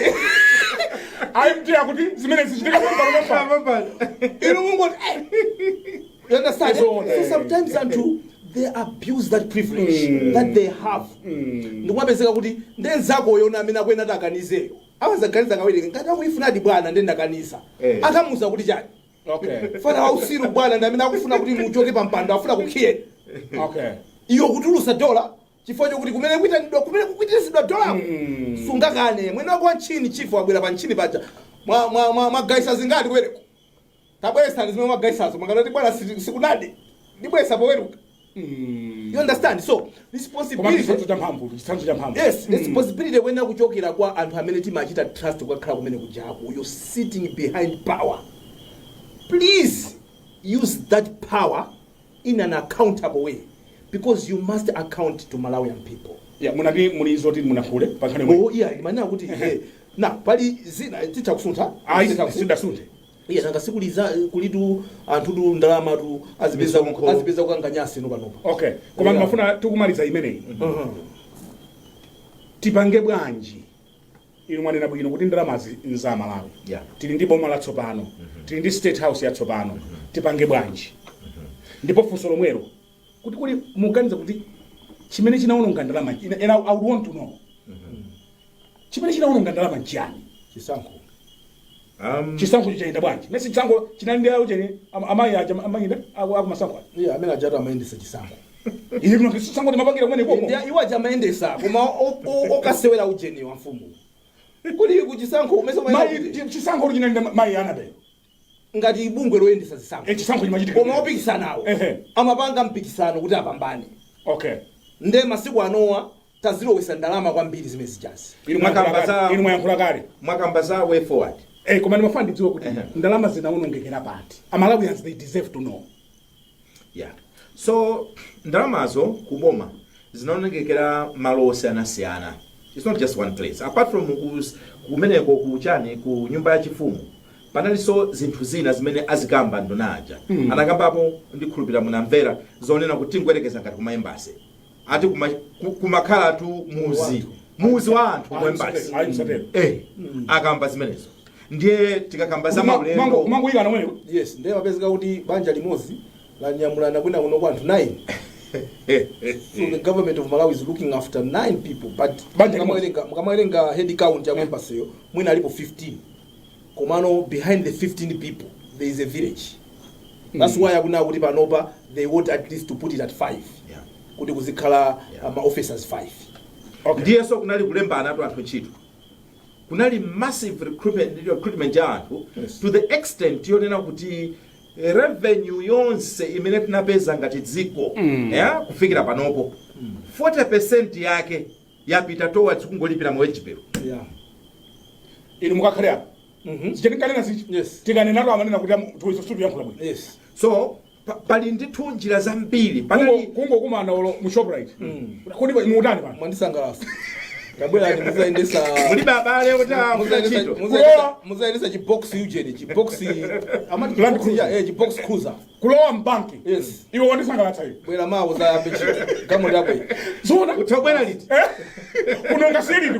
Ayi, akuti zimene zichitika pompano. Inu mungoti, you understand? Zoona, So eh. sometimes anthu They abuse that privilege that they have. Ndikumapezeka kuti ndenzakoyo na amene akuyenera akanizeyo amazaganiza kawiri, ngati akuifunadi bwana, ndendakaniza, akamuza kuti chani? Fana wausiru bwana ndi amene akufuna kuti muchoke pa mpando, afuna kukhiyeni. Iyo kutulusa dola chifukwa chokuti kumene kuitanidwa, kumene kukwitirizidwa dolako, sungakane. Mwene wako wa nchini, chifu wabwera pa nchini paja, mwagaisa zingati kuwereko? Tabweresani zimene mwagaisazo. Mwanganati bwana, sikunadi ndibwesa poweruka. You understand? So Koma responsibility chitsanzo cha mphamvu, chitsanzo cha mphamvu. Yes, responsibility kuyenera kuchokera kwa anthu amene timachita trust kukakhala kumene kujaku. You're sitting behind power, please use that power in an accountable way, because you must account to Malawian people. Yeah, munati muli zoti munakhule pa nkhani imwe. Oh yeah, ndimanena kuti na pali zina titha kusuntha. Ayi, Titha kusuntha. sindasunthe. Iya, nanga sikuliza kulitu anthu tu ndalama tu azipeza Misonkho. azipeza kukanganyasi no panopa. Okay, koma ndimafuna tikumaliza imeneyi, tipange bwanji? Inu mwanena bwino kuti ndalamazi nza Malawi. Tili ndi boma latsopano, tili ndi State House yatsopano, tipange bwanji? Ndipo funso lomwelo kuti kuli muganiza kuti chimene chinawononga ndalama, and I would want to know chimene chinawononga ndalama nchiyani? Chisankho. Chisankho chichayenda bwanji? Nesi chisankho chinali ndi aucheni amayi aja amayenda akumasankho aja. Iya, amene ajatu amayendesa chisankho. Ili kuno chisankho timapangira kumene koko. Ndi iwo aja amayendesa, koma okasewera ujeni wa mfumu kuli kuchisankho umese. Mayi, chisankho chinali ndi mayi Anabel. Ngati bungwe loyendesa zisankho. Eh, chisankho chimachitika. Koma opikisanawo amapanga mpikisano kuti apambane. Nde masiku anowa tazilowesa ndalama kwambiri zimene zijazi. Inu mwayankhula Mwakamba kale. Inu mwayankhula kale. Mwakamba za way forward. Eh, koma ndimafuna ndidziwe kuti ndalama zinawonongekera pati. Amalawians, they deserve to know. Yeah, so ndalamazo kuboma zinaonekera malo osiyanasiyana. It's not just one place. Apart from kumeneko kuchani, ku nyumba ya chifumu, panalinso zinthu zina zimene azikamba nduna aja. Anakambapo, ndikhulupirira munamvera, zonena kuti tingoyerekeza ngati kuma embassy ati kumakhala tu muzi muzi wa anthu ku embassy. Ayi, msatero. Eh, akamba zimenezo. Ndiye tikakamba za maulendo Kumangoyikana mweneko. Yes, ndiye mapezeka kuti banja limodzi lanyamulana kwina kuno kwa anthu 9. So the government of Malawi is looking after 9 people, but Banja limodzi. mukamawerenga head count ya embassy yo, mwina alipo 15, komano behind the 15 people there is a village. That's why akuna kuti panopa they want at least to put it at 5 kuti kuzikhala ma officers 5. Ndiyenso kunali kulembana atu anthu ntchito. Kunali massive recruitment ya anthu to the extent yonena kuti revenue yonse imene tinapeza ngati dziko, yeah, kufikira panopo, 40% yake yapita towards kungolipira ma wage bill. Inu mukakhale apo. Zichatikanena zichi. Tikanenatu amanena kuti tuizo sutu yankhula bwino. So pali ndithu njira zambiri. Panali Kungokumana olo mu Shoprite. Kodi muutani pano? Mwandisangalasa, tabwera muzayendesa. Mulibe abale kuti afuna ntchito? Muzayendesa chibox Eugene, chibox amati Land chibox Cruiser. Chibox cruiser. Kulowa mbanki. Yes. Iwe wandisangalatsa iwe. Bwera mawo zayambe ntchito gamo lyako iyi. Zona. Utabwera liti? Unonga siliti.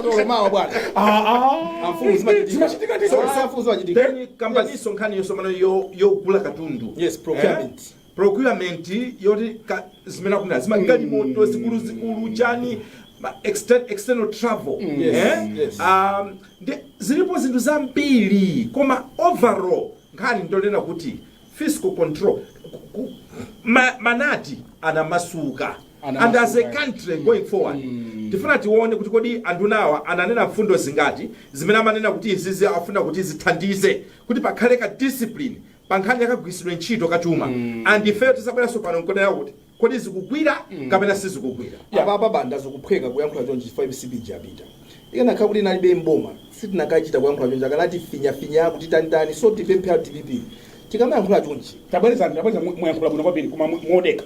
Tolo mawa bwana. Ah ah. Amfumu zimachitika. Zimachitika ndi. Ah, amfumu zimachitika. Then kambaniso nkhani yosomano yogula katundu. Yes, procurement. Eh? Procurement yoti zimene akunena zimagalimoto zikuluzikulu chani, external travel. Eh? Yes. Ndi zilipo zinthu zambiri, koma overall nkhani ndonena kuti fiscal control manati anamasuka. And as a country going forward, tifuna tione kuti kodi andunawa ananena mfundo zingati zimene amanena kuti izizi afuna kuti zithandize kuti pakhale ka discipline pa nkhani yakagwiritsidwe ntchito kachuma, and ifeyo tisabweranso pano nkonena kuti kodi zikugwira kapena sizikugwira. Apa apa banda zikuphweka kuyankhula chonchi chifukwa MCP japita. Ikanakhala kuti inalibe mboma, sitinakachita kuyankhula chonchi, akanati finyafinya kuti tanitani. So tipemphe a DPP, tikamayankhula chonchi. Tabwereza, tabwereza, muyankhula bwino kwambiri, koma modeka.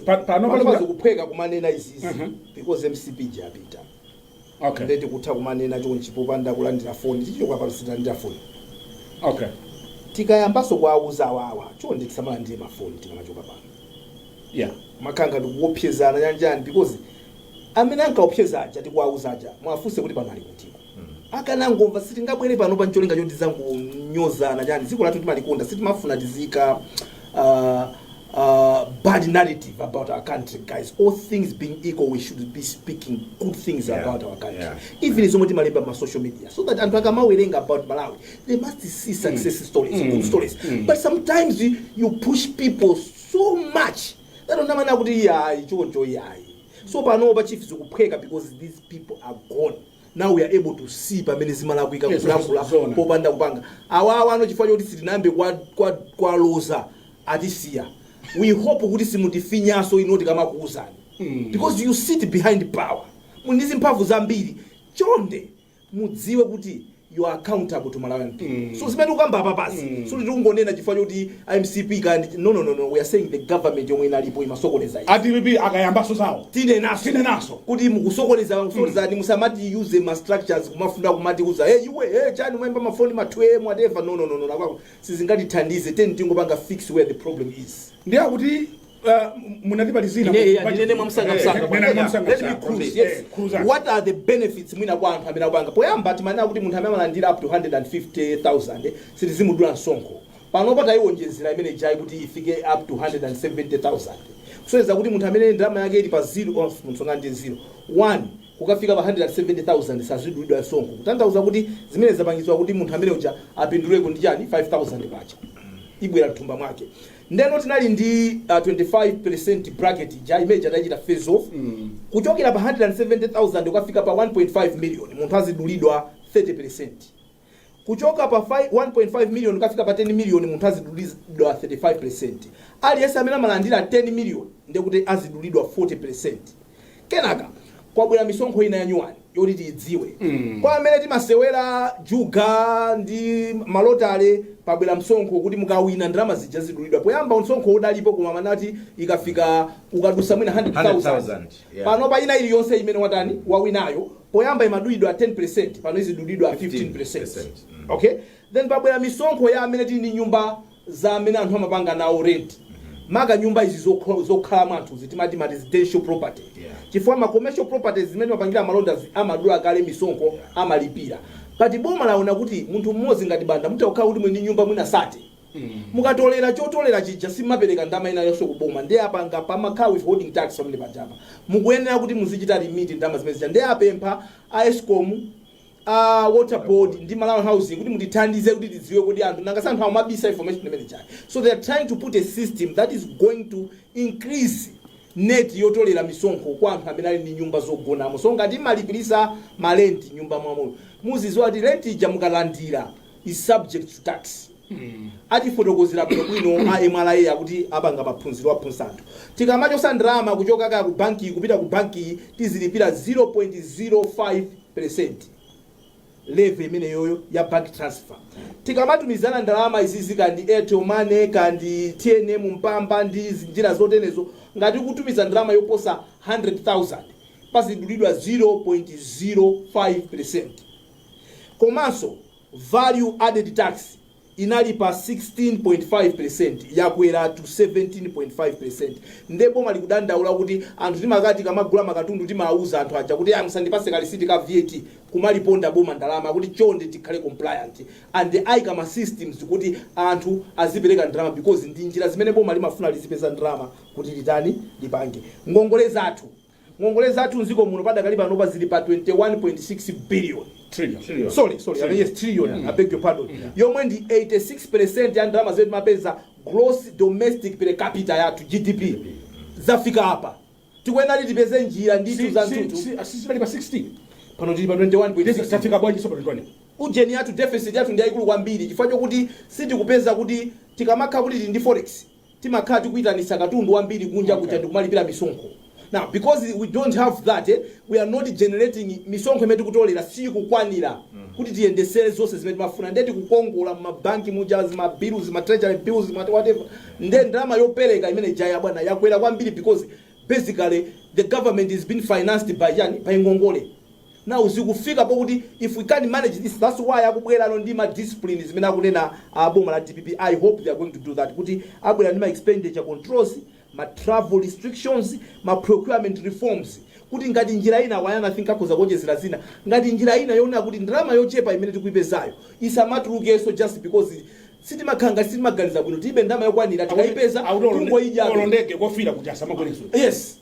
Pano pano pali zikuphweka kumanena izizi because MCP japita. Nde tikutha kumanena chonchi popanda kulandira foni. Tichoka pano sitilandira foni. Tikayambanso kuwauza awawa chonde tisamalandire mafoni tikamachoka pano. Makhala ngati kuopsezana chanjani, because amene ankaopseza aja tikuwauza aja, mwafunse kuti pano ali kutiko. Akanangomva, sitingabwere pano pa ncholinga choti tizangonyozana chani. Dziko lathu timalikonda, sitimafuna tizika bad narrative about our country. Guys, all things being equal, we should be speaking good things about our country, even zomwe timalemba ma social media, so that anthu akamawerenga about Malawi, they must see success stories, good stories. But sometimes you push people so much that unamana kuti iyayi, choncho iyayi. So panopa, chief, zikuphweka because these people are gone. Now we are able to see pamene zimalakwika, kulankhula zona. Popanda kupanga awawa ano, chifukwa choti sitinayambe kwaloza, atisiya. We hope kuti simutifinyaso ino tikamakuuzani, because you sit behind power, muli ndi zimphamvu zambiri. Chonde mudziwe kuti you are accountable to Malawian people. So zimene ukamba apa pasi, so tikungonena chifukwa choti MCP kandi, no, we are saying the government yomwe inalipo imasokoneza izi. A DPP akayambaso zawo, Tinenaso. Tinenaso. Kuti mukusokoneza, mukusokonezani. Musamati use ma structures kumafuna kumati kuza, "Hey iwe, hey chani, mwemba mafoni ma 2 a.m.," whatever. No, nakwako sizingatithandize. Teni tingopanga fix where the problem is. Ndiye kuti munatipalizina. Ndinene mwamsanga msanga. Nena mwamsanga Let me msanga. cruise, yes. Cruise. What are the benefits mwina kwa anthu amene akupanga? Poyamba timanena kuti munthu amene amalandira up to 150,000 sitizimudula msonkho. Panopa tayiwonjezera imene jayi kuti ifike up to 170,000, kusonyeza kuti munthu amene ndalama yake ili pa 0, oh, msonga ndi 0 1 kukafika pa 170,000 sazidulidwa msonkho, kutanthauza kuti zimene zapangizwa kuti munthu amene uja apinduleko ndi chani? 5000 kwacha ibwera mthumba mwake. Ndeno tinali ndi 25% bracket ija imene tachita phase off. Kuchokera pa 170,000 ukafika pa 1.5 million, munthu azidulidwa 30%. Kuchoka pa 1.5 million ukafika pa 10 million, munthu azidulidwa 35%. Aliyense amene amalandira 10 million ndekuti azidulidwa 40%. Kenaka kwabwera misonkho ina yanyuwani yoti tiyidziwe. Kwa amene timasewera juga ndi malotale, pabwera msonkho kuti mukawina ndalama zija zidulidwa. Poyamba msonkho udalipo, koma manati ikafika, ukadusa mwina 100,000. 100,000, yeah. Pano pa ina iliyonse imene watani, wawinayo, poyamba imadulidwa 10%, pano izidulidwa 15%. 15%. Okay, then pabwera misonkho ya amene tili ndi nyumba za amene anthu amapanga nawo rent, maka nyumba izi zokhalamo anthu, zitimati ma residential property, chifukwa ma commercial properties zimene mapangira malonda amadula kale misonkho, amalipira. But boma laona kuti munthu mmodzi ngati Banda, mutakhala kuti mwini nyumba mwina sate, mukatolera chotolera chija simapereka ndalama ina yonse kuboma. Ndiye apanga pamakhala withholding tax pamene pajapa, mukuyenera kuti muzichita remit ndalama zimene zija. Ndiye apempha a ESCOM, a Water Board ndi Malawi Housing kuti mutithandize kuti tidziwe kuti anthu nangasi anthu amabisa information imene chayi. So they are trying to put a system that is going to increase net yotolera misonkho kwa anthu amene ali ndi nyumba zogonamo. So ngati imalipirisa malenti nyumba mwamoyo, muzidziwa kuti rent ija mukalandira is subject to tax. Atifotokozera bwinobwino a MRA akuti apanga maphunziro, aphunzitsa anthu. Tikamachosa ndalama kuchoka kaya ku banki kupita ku banki, tizilipira 0.05% levy imeneyoyo ya bank transfer. Tikamatumizana ndalama izizi, kandi Airtel Money, kandi TNM Mpamba ndi njira zotenezo, ngati kutumiza ndalama yoposa 100,000 pazidulidwa 0.05%. Komanso value added tax inali pa 16.5%, yakwera to 17.5%. Nde boma likudandaula kuti anthu timakati kamagula makatundu, timawuza anthu aja kuti, "Ah, musandipase kalisiti ka VAT," kumaliponda boma ndalama, kuti chonde tikhale compliant, and ayika ma systems kuti anthu azipereka ndalama, because ndi njira zimene boma limafuna lizipeza ndalama kuti litani, lipange. Ngongole zathu mdziko muno padakali panopa zili pa 21.6 billion. Trillion. Trillion. Sorry, I mean, yes, trillion, I beg your pardon, yomwe ndi 86% ya ndalama zimene timapeza, gross domestic per capita yathu, GDP. Zafika apa, tikuyenera tipeze njira ndithu za mtutu. Sizinali pa 16? Pano tili pa 21.6. Tafika bwanji so pa 21? Ujeni yathu, deficit yathu ndi yayikulu kwambiri chifukwa chokuti sitikupeza kuti tikamakhala kuti tili ndi forex, timakhala tikuyitanisa katundu wambiri kunja kuja ndikumalipira misonkho. Now because we don't have that, we are not generating. Misonkho imene tikutolera sikukwanira kuti tiyendesere zonse zimene timafuna. Ndiye tikukongola mmabanki muja, zima bills, ma treasury bills, ma whatever. Ndiye ndalama yopereka imene jaya, bwana, yakwera kwambiri because basically the government is being financed by yani, by ngongole. Now zikufika pokuti if we can't manage this, that's why akubwerano ndi ma discipline zimene akunena aboma la DPP. I hope they are going to do that, kuti abwera ndi ma expenditure controls, ma travel restrictions, ma procurement reforms, kuti ngati njira ina wayana, think akhoza kuonjezera zina, ngati njira ina yoona kuti ndalama yochepa imene tikuipezayo isamatulukenso just because Sitimakhala ngati sitimaganiza bwino, tilibe ndalama yokwanira, tikayipeza tungoyidyabe. Olo ndege kofira kuti asamakwerenso. Yes.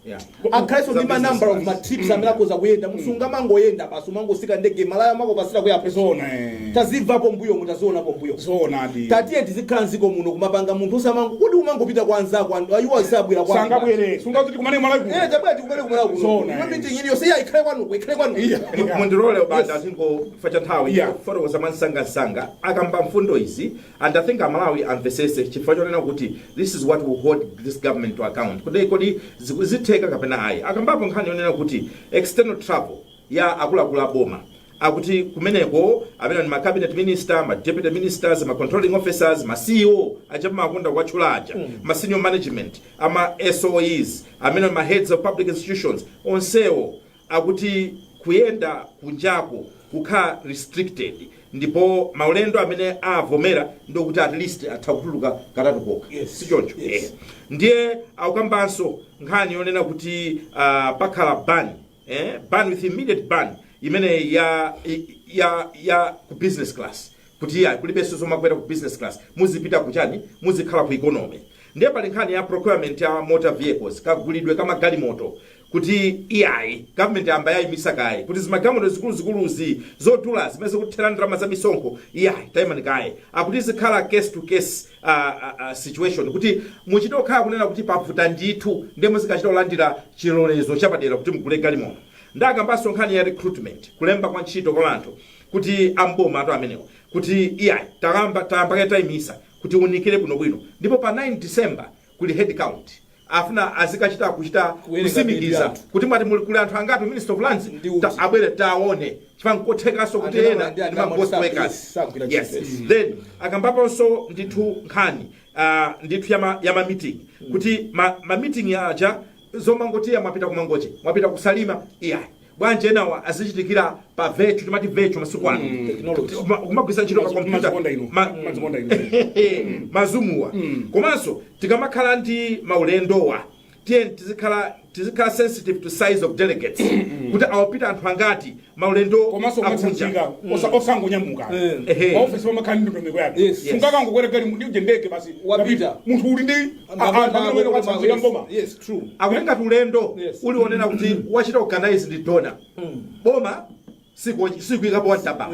Akhalenso ndi ma Za number of business ma trips amene akhoza kuyenda. Musungamangoyenda basi, umangosika ndege malaya mako pasira kuyapo. Zona, eh. Tazimvapo mbuyo, mutazionapo mbuyo. Zona di. Tatiye tizikhala mdziko muno kumapanga munthu usamango kuti umangopita kwa anzako, anthu ayiwo asabwera kwa Sangabwere, sungaziti kumane Malawi kuno. Eh, tabwera tikumane kumala kuno. Zona, Kuma eh. meeting iliyonse iya ikhale kwanuko, ikhale kwanuko. Mundilole ubanda zingofa cha nthawi kufotokoza mwansangasanga. Akamba mfundo izi and I think Amalawi amvesese, chifukwa chonena kuti this is what will hold this government to account, kodi zitheka kapena ayi. Akambapo nkhani yonena kuti external travel ya akuluakulu a boma, akuti kumeneko amene ni ma cabinet minister, ma deputy ministers, ma controlling officers, ma CEO aja makonda kuwatchula aja, ma senior management ama SOEs, amene ma heads of public institutions, onsewo akuti kuyenda kunjako kukhala restricted, ndipo maulendo amene avomera ndikuti at least atha kutuluka katatu kokha. Sichoncho? Yes. Eh. Ndiye akukambanso nkhani yonena kuti pakhala ban, ban with immediate ban imene ya ku business class, kuti ya kulibenso zomakwera ku business class, muzipita kuchani, muzikhala ku economy. Ndiye pali nkhani ya procurement ya motor vehicles, kagulidwe kamagalimoto, kuti iyayi, government yamba yayimisa kaye kuti zimagalimoto zikuluzikuluzi zodula zimene zikuthera ndalama za misonkho, iyayi, tayimani kaye. Akuti zikhala case to case situation, kuti muchite kukhala kunena kuti pavuta ndithu, ndiye muzikachita kulandira chilolezo chapadera kuti mugule galimoto. Ndakambanso nkhani ya recruitment, kulemba kwa ntchito kwa anthu, kuti amboma ato amenewa, kuti iyayi, tayamba kaye tayimisa kuti unikire bwinobwino. Ndipo pa 9 December kuli head count, afuna azikachita kuchita Kuwerenga kusimikiza anthu. kuti mwati muli kuli anthu angati, Minister of Lands Ndi uti. abwere taone, chifukwa nkothekanso kuti Anthu ena ndi ndi ma ghost workers. Yes, sagwira ntchito. Then akambaponso ndithu nkhani ndithu yama meeting, kuti ma meeting aja zomangotiya mwapita kumangoche, mwapita kusalima, iyayi, bwanji enawa azichitikira pa virtual, timati virtual masiku ano. Technology. Kumagwisa ntchito pa computer. Mazikonda inu. Mazikonda inu. Ma Zoom wa. Komanso tikamakhala ndi maulendowa, tiye tizikhala sensitive to size of delegates, kuti awapita anthu angati maulendo Komanso akunja. umatsanzika, osangonyamuka. Maofisi pamakhala ndi ndondomeko yake. Sungakangokwera gali ndi ndege basi. Wapita. Munthu uli ndi anthu amene watsanzika mboma. Yes, true. Akuti ngati ulendo ulionena kuti wachita organize ndi donor, boma sikuyikapo wantaba.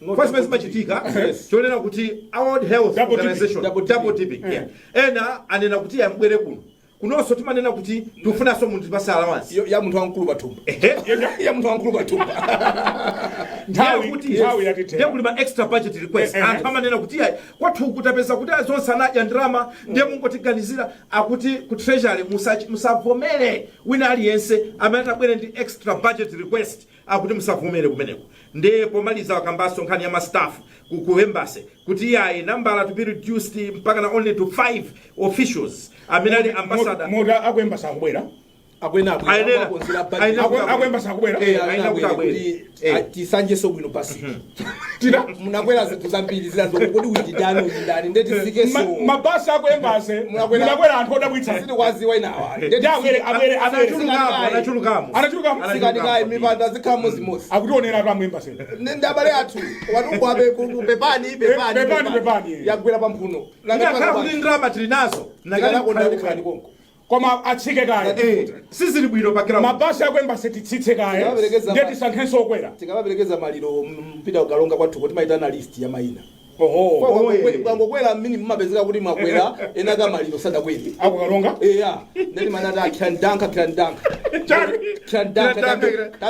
Not Kwa zimene double zimachitika chonena kuti World Health Double dipping. Organization, Double dipping. double dipping, yeah. Ena anena kuti yambwere kuno, kunonso timanena kuti tikufunanso munthu tipase allowance. Ya munthu wamkulu pathumba. Ya munthu wamkulu pathumba. Nthawi nthawi Ndiye yatithera. kuli ma extra budget request. Anthu amanena kuti ayi, kwathu kutapeza kuti zonse anadya ndalama, ndiye mungotiganizira. Akuti ku treasury musavomere wina aliyense amene atabwere ndi extra budget request, akuti musavomere kumeneko. Ndiye pomaliza wakambanso nkhani ya ma staff ku embassy, kuti iyayi, nambala to be reduced mpaka na only to 5 officials amene ali ambassador. Mota aku embassy akubwera. Akwena Ayenera Aku embassy akubwera. Ayenera kuti abwere. Tisanjeso bwino pasi. Tina Munakwera zinthu zambiri zinazo, kodi uyu ndani, uyu ndani, ndeti tisikeso. Mabasi aku embassy Munakwera- munakwera anthu odabwitsa. Sitikuwaziwa inawa. Ndi abwere, abwere, abwere. Anachulukamo, anachulukamo. Anachulukamo. Sikanikayi mipando azikhala mozimozi. Akutionera atu amu embassy. Ndi abale athu watukwabe pepani, pepani. Pepani, pepani. Yagwera pamphuno. Inakhala kuti ndalama tili nazo, Tikanakonda konko. Koma atsike kaye. Sizili bwino pa ground. Mabasi aku embassy titsitse kaye. Tikawaperekeza Ndiye tisankhenso okwera. Tikamaperekeza maliro mpita ukalonga kwathu kuti maitana list ya mayina. Oho. Kwangokwera mmini mumapezeka kuti mwakwera ena kamaliro sadakwere. Akukalonga. Eya, ndeti manati khirandanka, khirandanka. Chani? Khirandanka.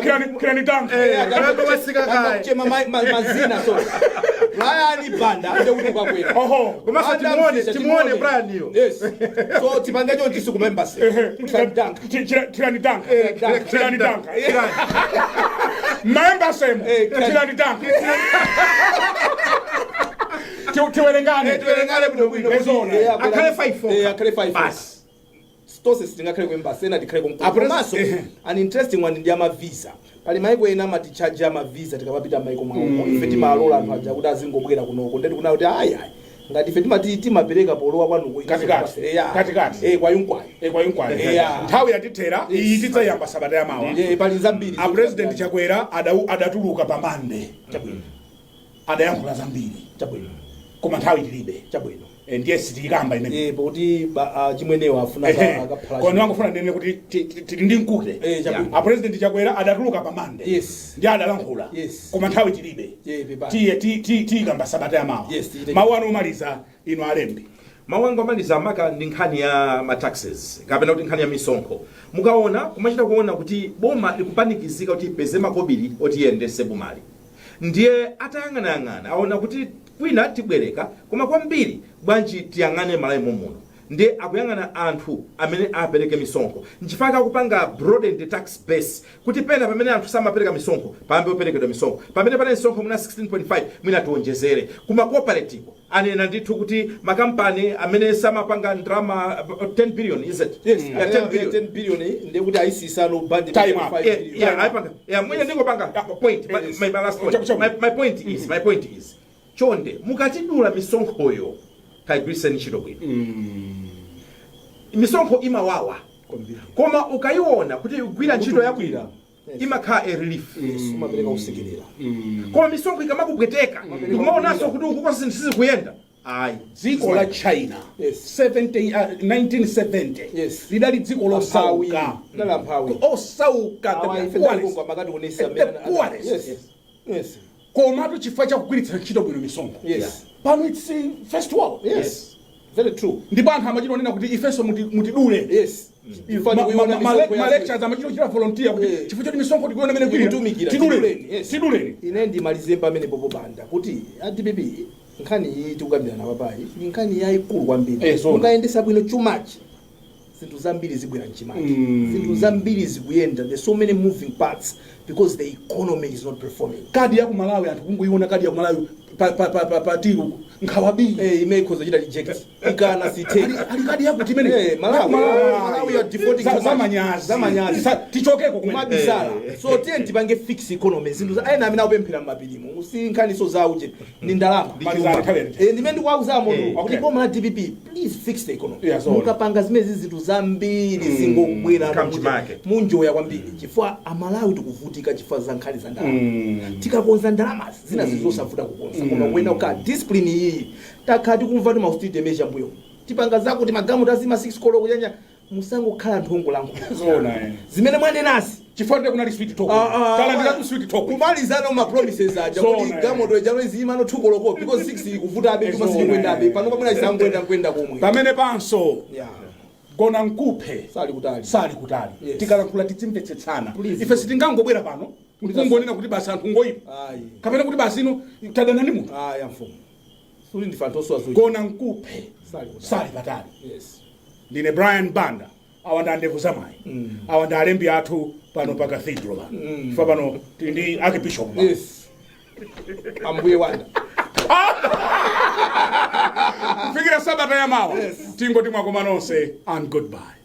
Kirani, kirani tanka. Kalonga wasika kaye. Kuchema mazina, so Brian Banda ndekuti ukakwera. Oho. Komanso Adam timuone Fisher, timuone Brian iyo. Yes, so tipange chonchi ku embassy, khirandanka. Tirani tanka. Tirani tanka. Ma embassy mo. Tirani tanka. Tiwerengane. Tiwerengane bwino bwino. Ezona. Akhale 5. Akhale 5. Basi. Tonse sitingakhale ku embassy, ena tikhale konko. Apres- Komanso an interesting one ndi ama visa. Pali maiko ena amatichaja ama visa tikamapita maiko mwawo. Ife timalola anthu aja kuti azingobwera kunoko, ndeti kuna kuti ayi ayi, ngati ife timati timapereka polowa kwanuko. Katikati. Katikati. Eh, kwayunkwayo. Kwayunkwayo. Yeah. Nthawi yatithera iyi, tidzayamba sabata yamawa. Pali zambiri. A President Chakwera adatuluka pa Mande, adayankhula zambiri. Chabwino. Koma nthawi tilibe. Chabwino. Ndiye sitikamba imene. Pakuti chimwenewo afuna akaphala. Koma ndimangofuna ndinene kuti tili ndi mkute. Chabwino. A President Chakwera adatuluka pa Monday. Ndi adalankhula. Koma nthawi tilibe. Pepani. Tiye tiyikamba sabata yamawa. Yes, tichite. Mawu anu omaliza, inu alembi. Mawu anga omaliza maka ndi nkhani ya ma taxes kapena kuti nkhani ya misonkho. Mukaona, kumachita kuona kuti boma likupanikizika kuti ipeze makobiri oti iyendese bomali. Ndiye atayang'anayang'ana aona kuti kwina tibwereka, koma kwambiri bwanji tiyang'ane Malawi momuno? Ndiye akuyang'ana anthu amene apereke misonkho. Nchifukwa akupanga broaden the tax base, kuti pena pamene anthu samapereka misonkho pambe operekedwa misonkho, pamene pane misonkho mwina 16.5, mwina tionjezere. Kuma cooperative anena ndithu kuti makampani amene samapanga ndalama, 10 billion, is it? Yes. Yeah, 10 billion. 10 billion, ndiye kuti ayisisano bandi. Time up. 5 billion. Yeah, ayipanga. Yeah, mwina ndingopanga point. My last point. Chabu, chabu. My point is, chonde, mukatidula misonkhoyo, kayigwiriseni ntchito bwino. Misonkho imawawa, Kwambiri. koma ukayiona kuti igwira ntchito yabwino, imakhala a relief. Yes, umapereka kusekerera. Koma misonkho ikamakupweteka, ndikumaonanso kuti ukukosa zinthu sizikuyenda, ayi. Dziko la China, 70, 1970, lidali dziko losauka. Dala mphawi. Osauka, Awa the ife poorest. ndakongo amakati kunesa. The poorest. Komatu chifukwa chakugwiritsa ntchito bwino misonkho, pano it's first world. Yes, very true. Ndipo anthu amachita onena kuti ifenso mutidule. Ma lectures amachita kuchita volunteer kuti chifukwa choti misonkho tikuona mene gwirira, Ikutumikira, tiduleni. Tiduleni, yes. Tiduleni. Ine ndimalize pamene popo, Banda, kuti a DPP, nkhani iyi tikukambirana papayi ni nkhani yayikulu kwambiri. Zona. Mukayendesa bwino chumachi, zinthu zambiri zibwera mchimake. Zinthu zambiri zikuyenda. There's so many moving parts because the economy is not performing. Kadi ya ku Malawi, anthu kungoiona kadi ya ku Malawi pa till, nkhawabi. Ime ikhoza chita reject, ikana siteka. Ali kadi yakuti imene Malawi, Malawi, you are defaulting too much. Zamanyazi. Zamanyazi. Tichokeko kumene. Kumabisala. So tiye tipange fix economy. Zinthu ena amene akupemphera m'mapirimo si nkhaniso zauje, ni ndalama. Malizani, nthawi yathu. Ndimene ndikuwauza munthu kuti boma la DPP, please fix the economy. Yeah, zoona. Mukapanga zimezi, zinthu zambiri zingobwera. Kamchimake. Munjoya kwambiri, chifukwa Amalawi tikuvutika chifukwa za nkhani za ndalama. Tikakonza ndalamazi, zina zizosavuta kukonza, koma kuyenda kukhala discipline iyi. Takhala tikumva ti ma austerity measure mbuyo, tipanga zakuti magamu tazima 6 koloko chanya, musangokhala nthongolankhula. Zoona, eh. Zimene mwanenazi, Chifukwa ndiye kunali sweet talk. Talandiratu sweet talk. Kumalizana ma promises aja Zona, kuti eh. gamoto ijano izima 2 koloko because 6 ikuvutabe, chuma Zona, sichikwendabe. eh. Pano pamene isangoenda kwenda komwe. Pamene panso gona nkuphe sali kutali. Sali kutali. Tikalankhula titsimvetsetsana. Please. Ife sitingangobwera pano nkungonena kuti basi anthu ngoyipa, ayi, kapena kuti basi ino tadana ndi munthu. Ayi, amfumu, suli ndife anthu osowa. Gona nkuphe sali kutali. Sali patali. Ndine Brian Banda, awa ndi andevu zamayi, awa ndi alembi athu pano pa cathedral pano, chifukwa pano tili ndi archbishop pano. Yes, ambuye wanda. Kufikira sabata yamawa, tingoti mwakoma nonse and goodbye.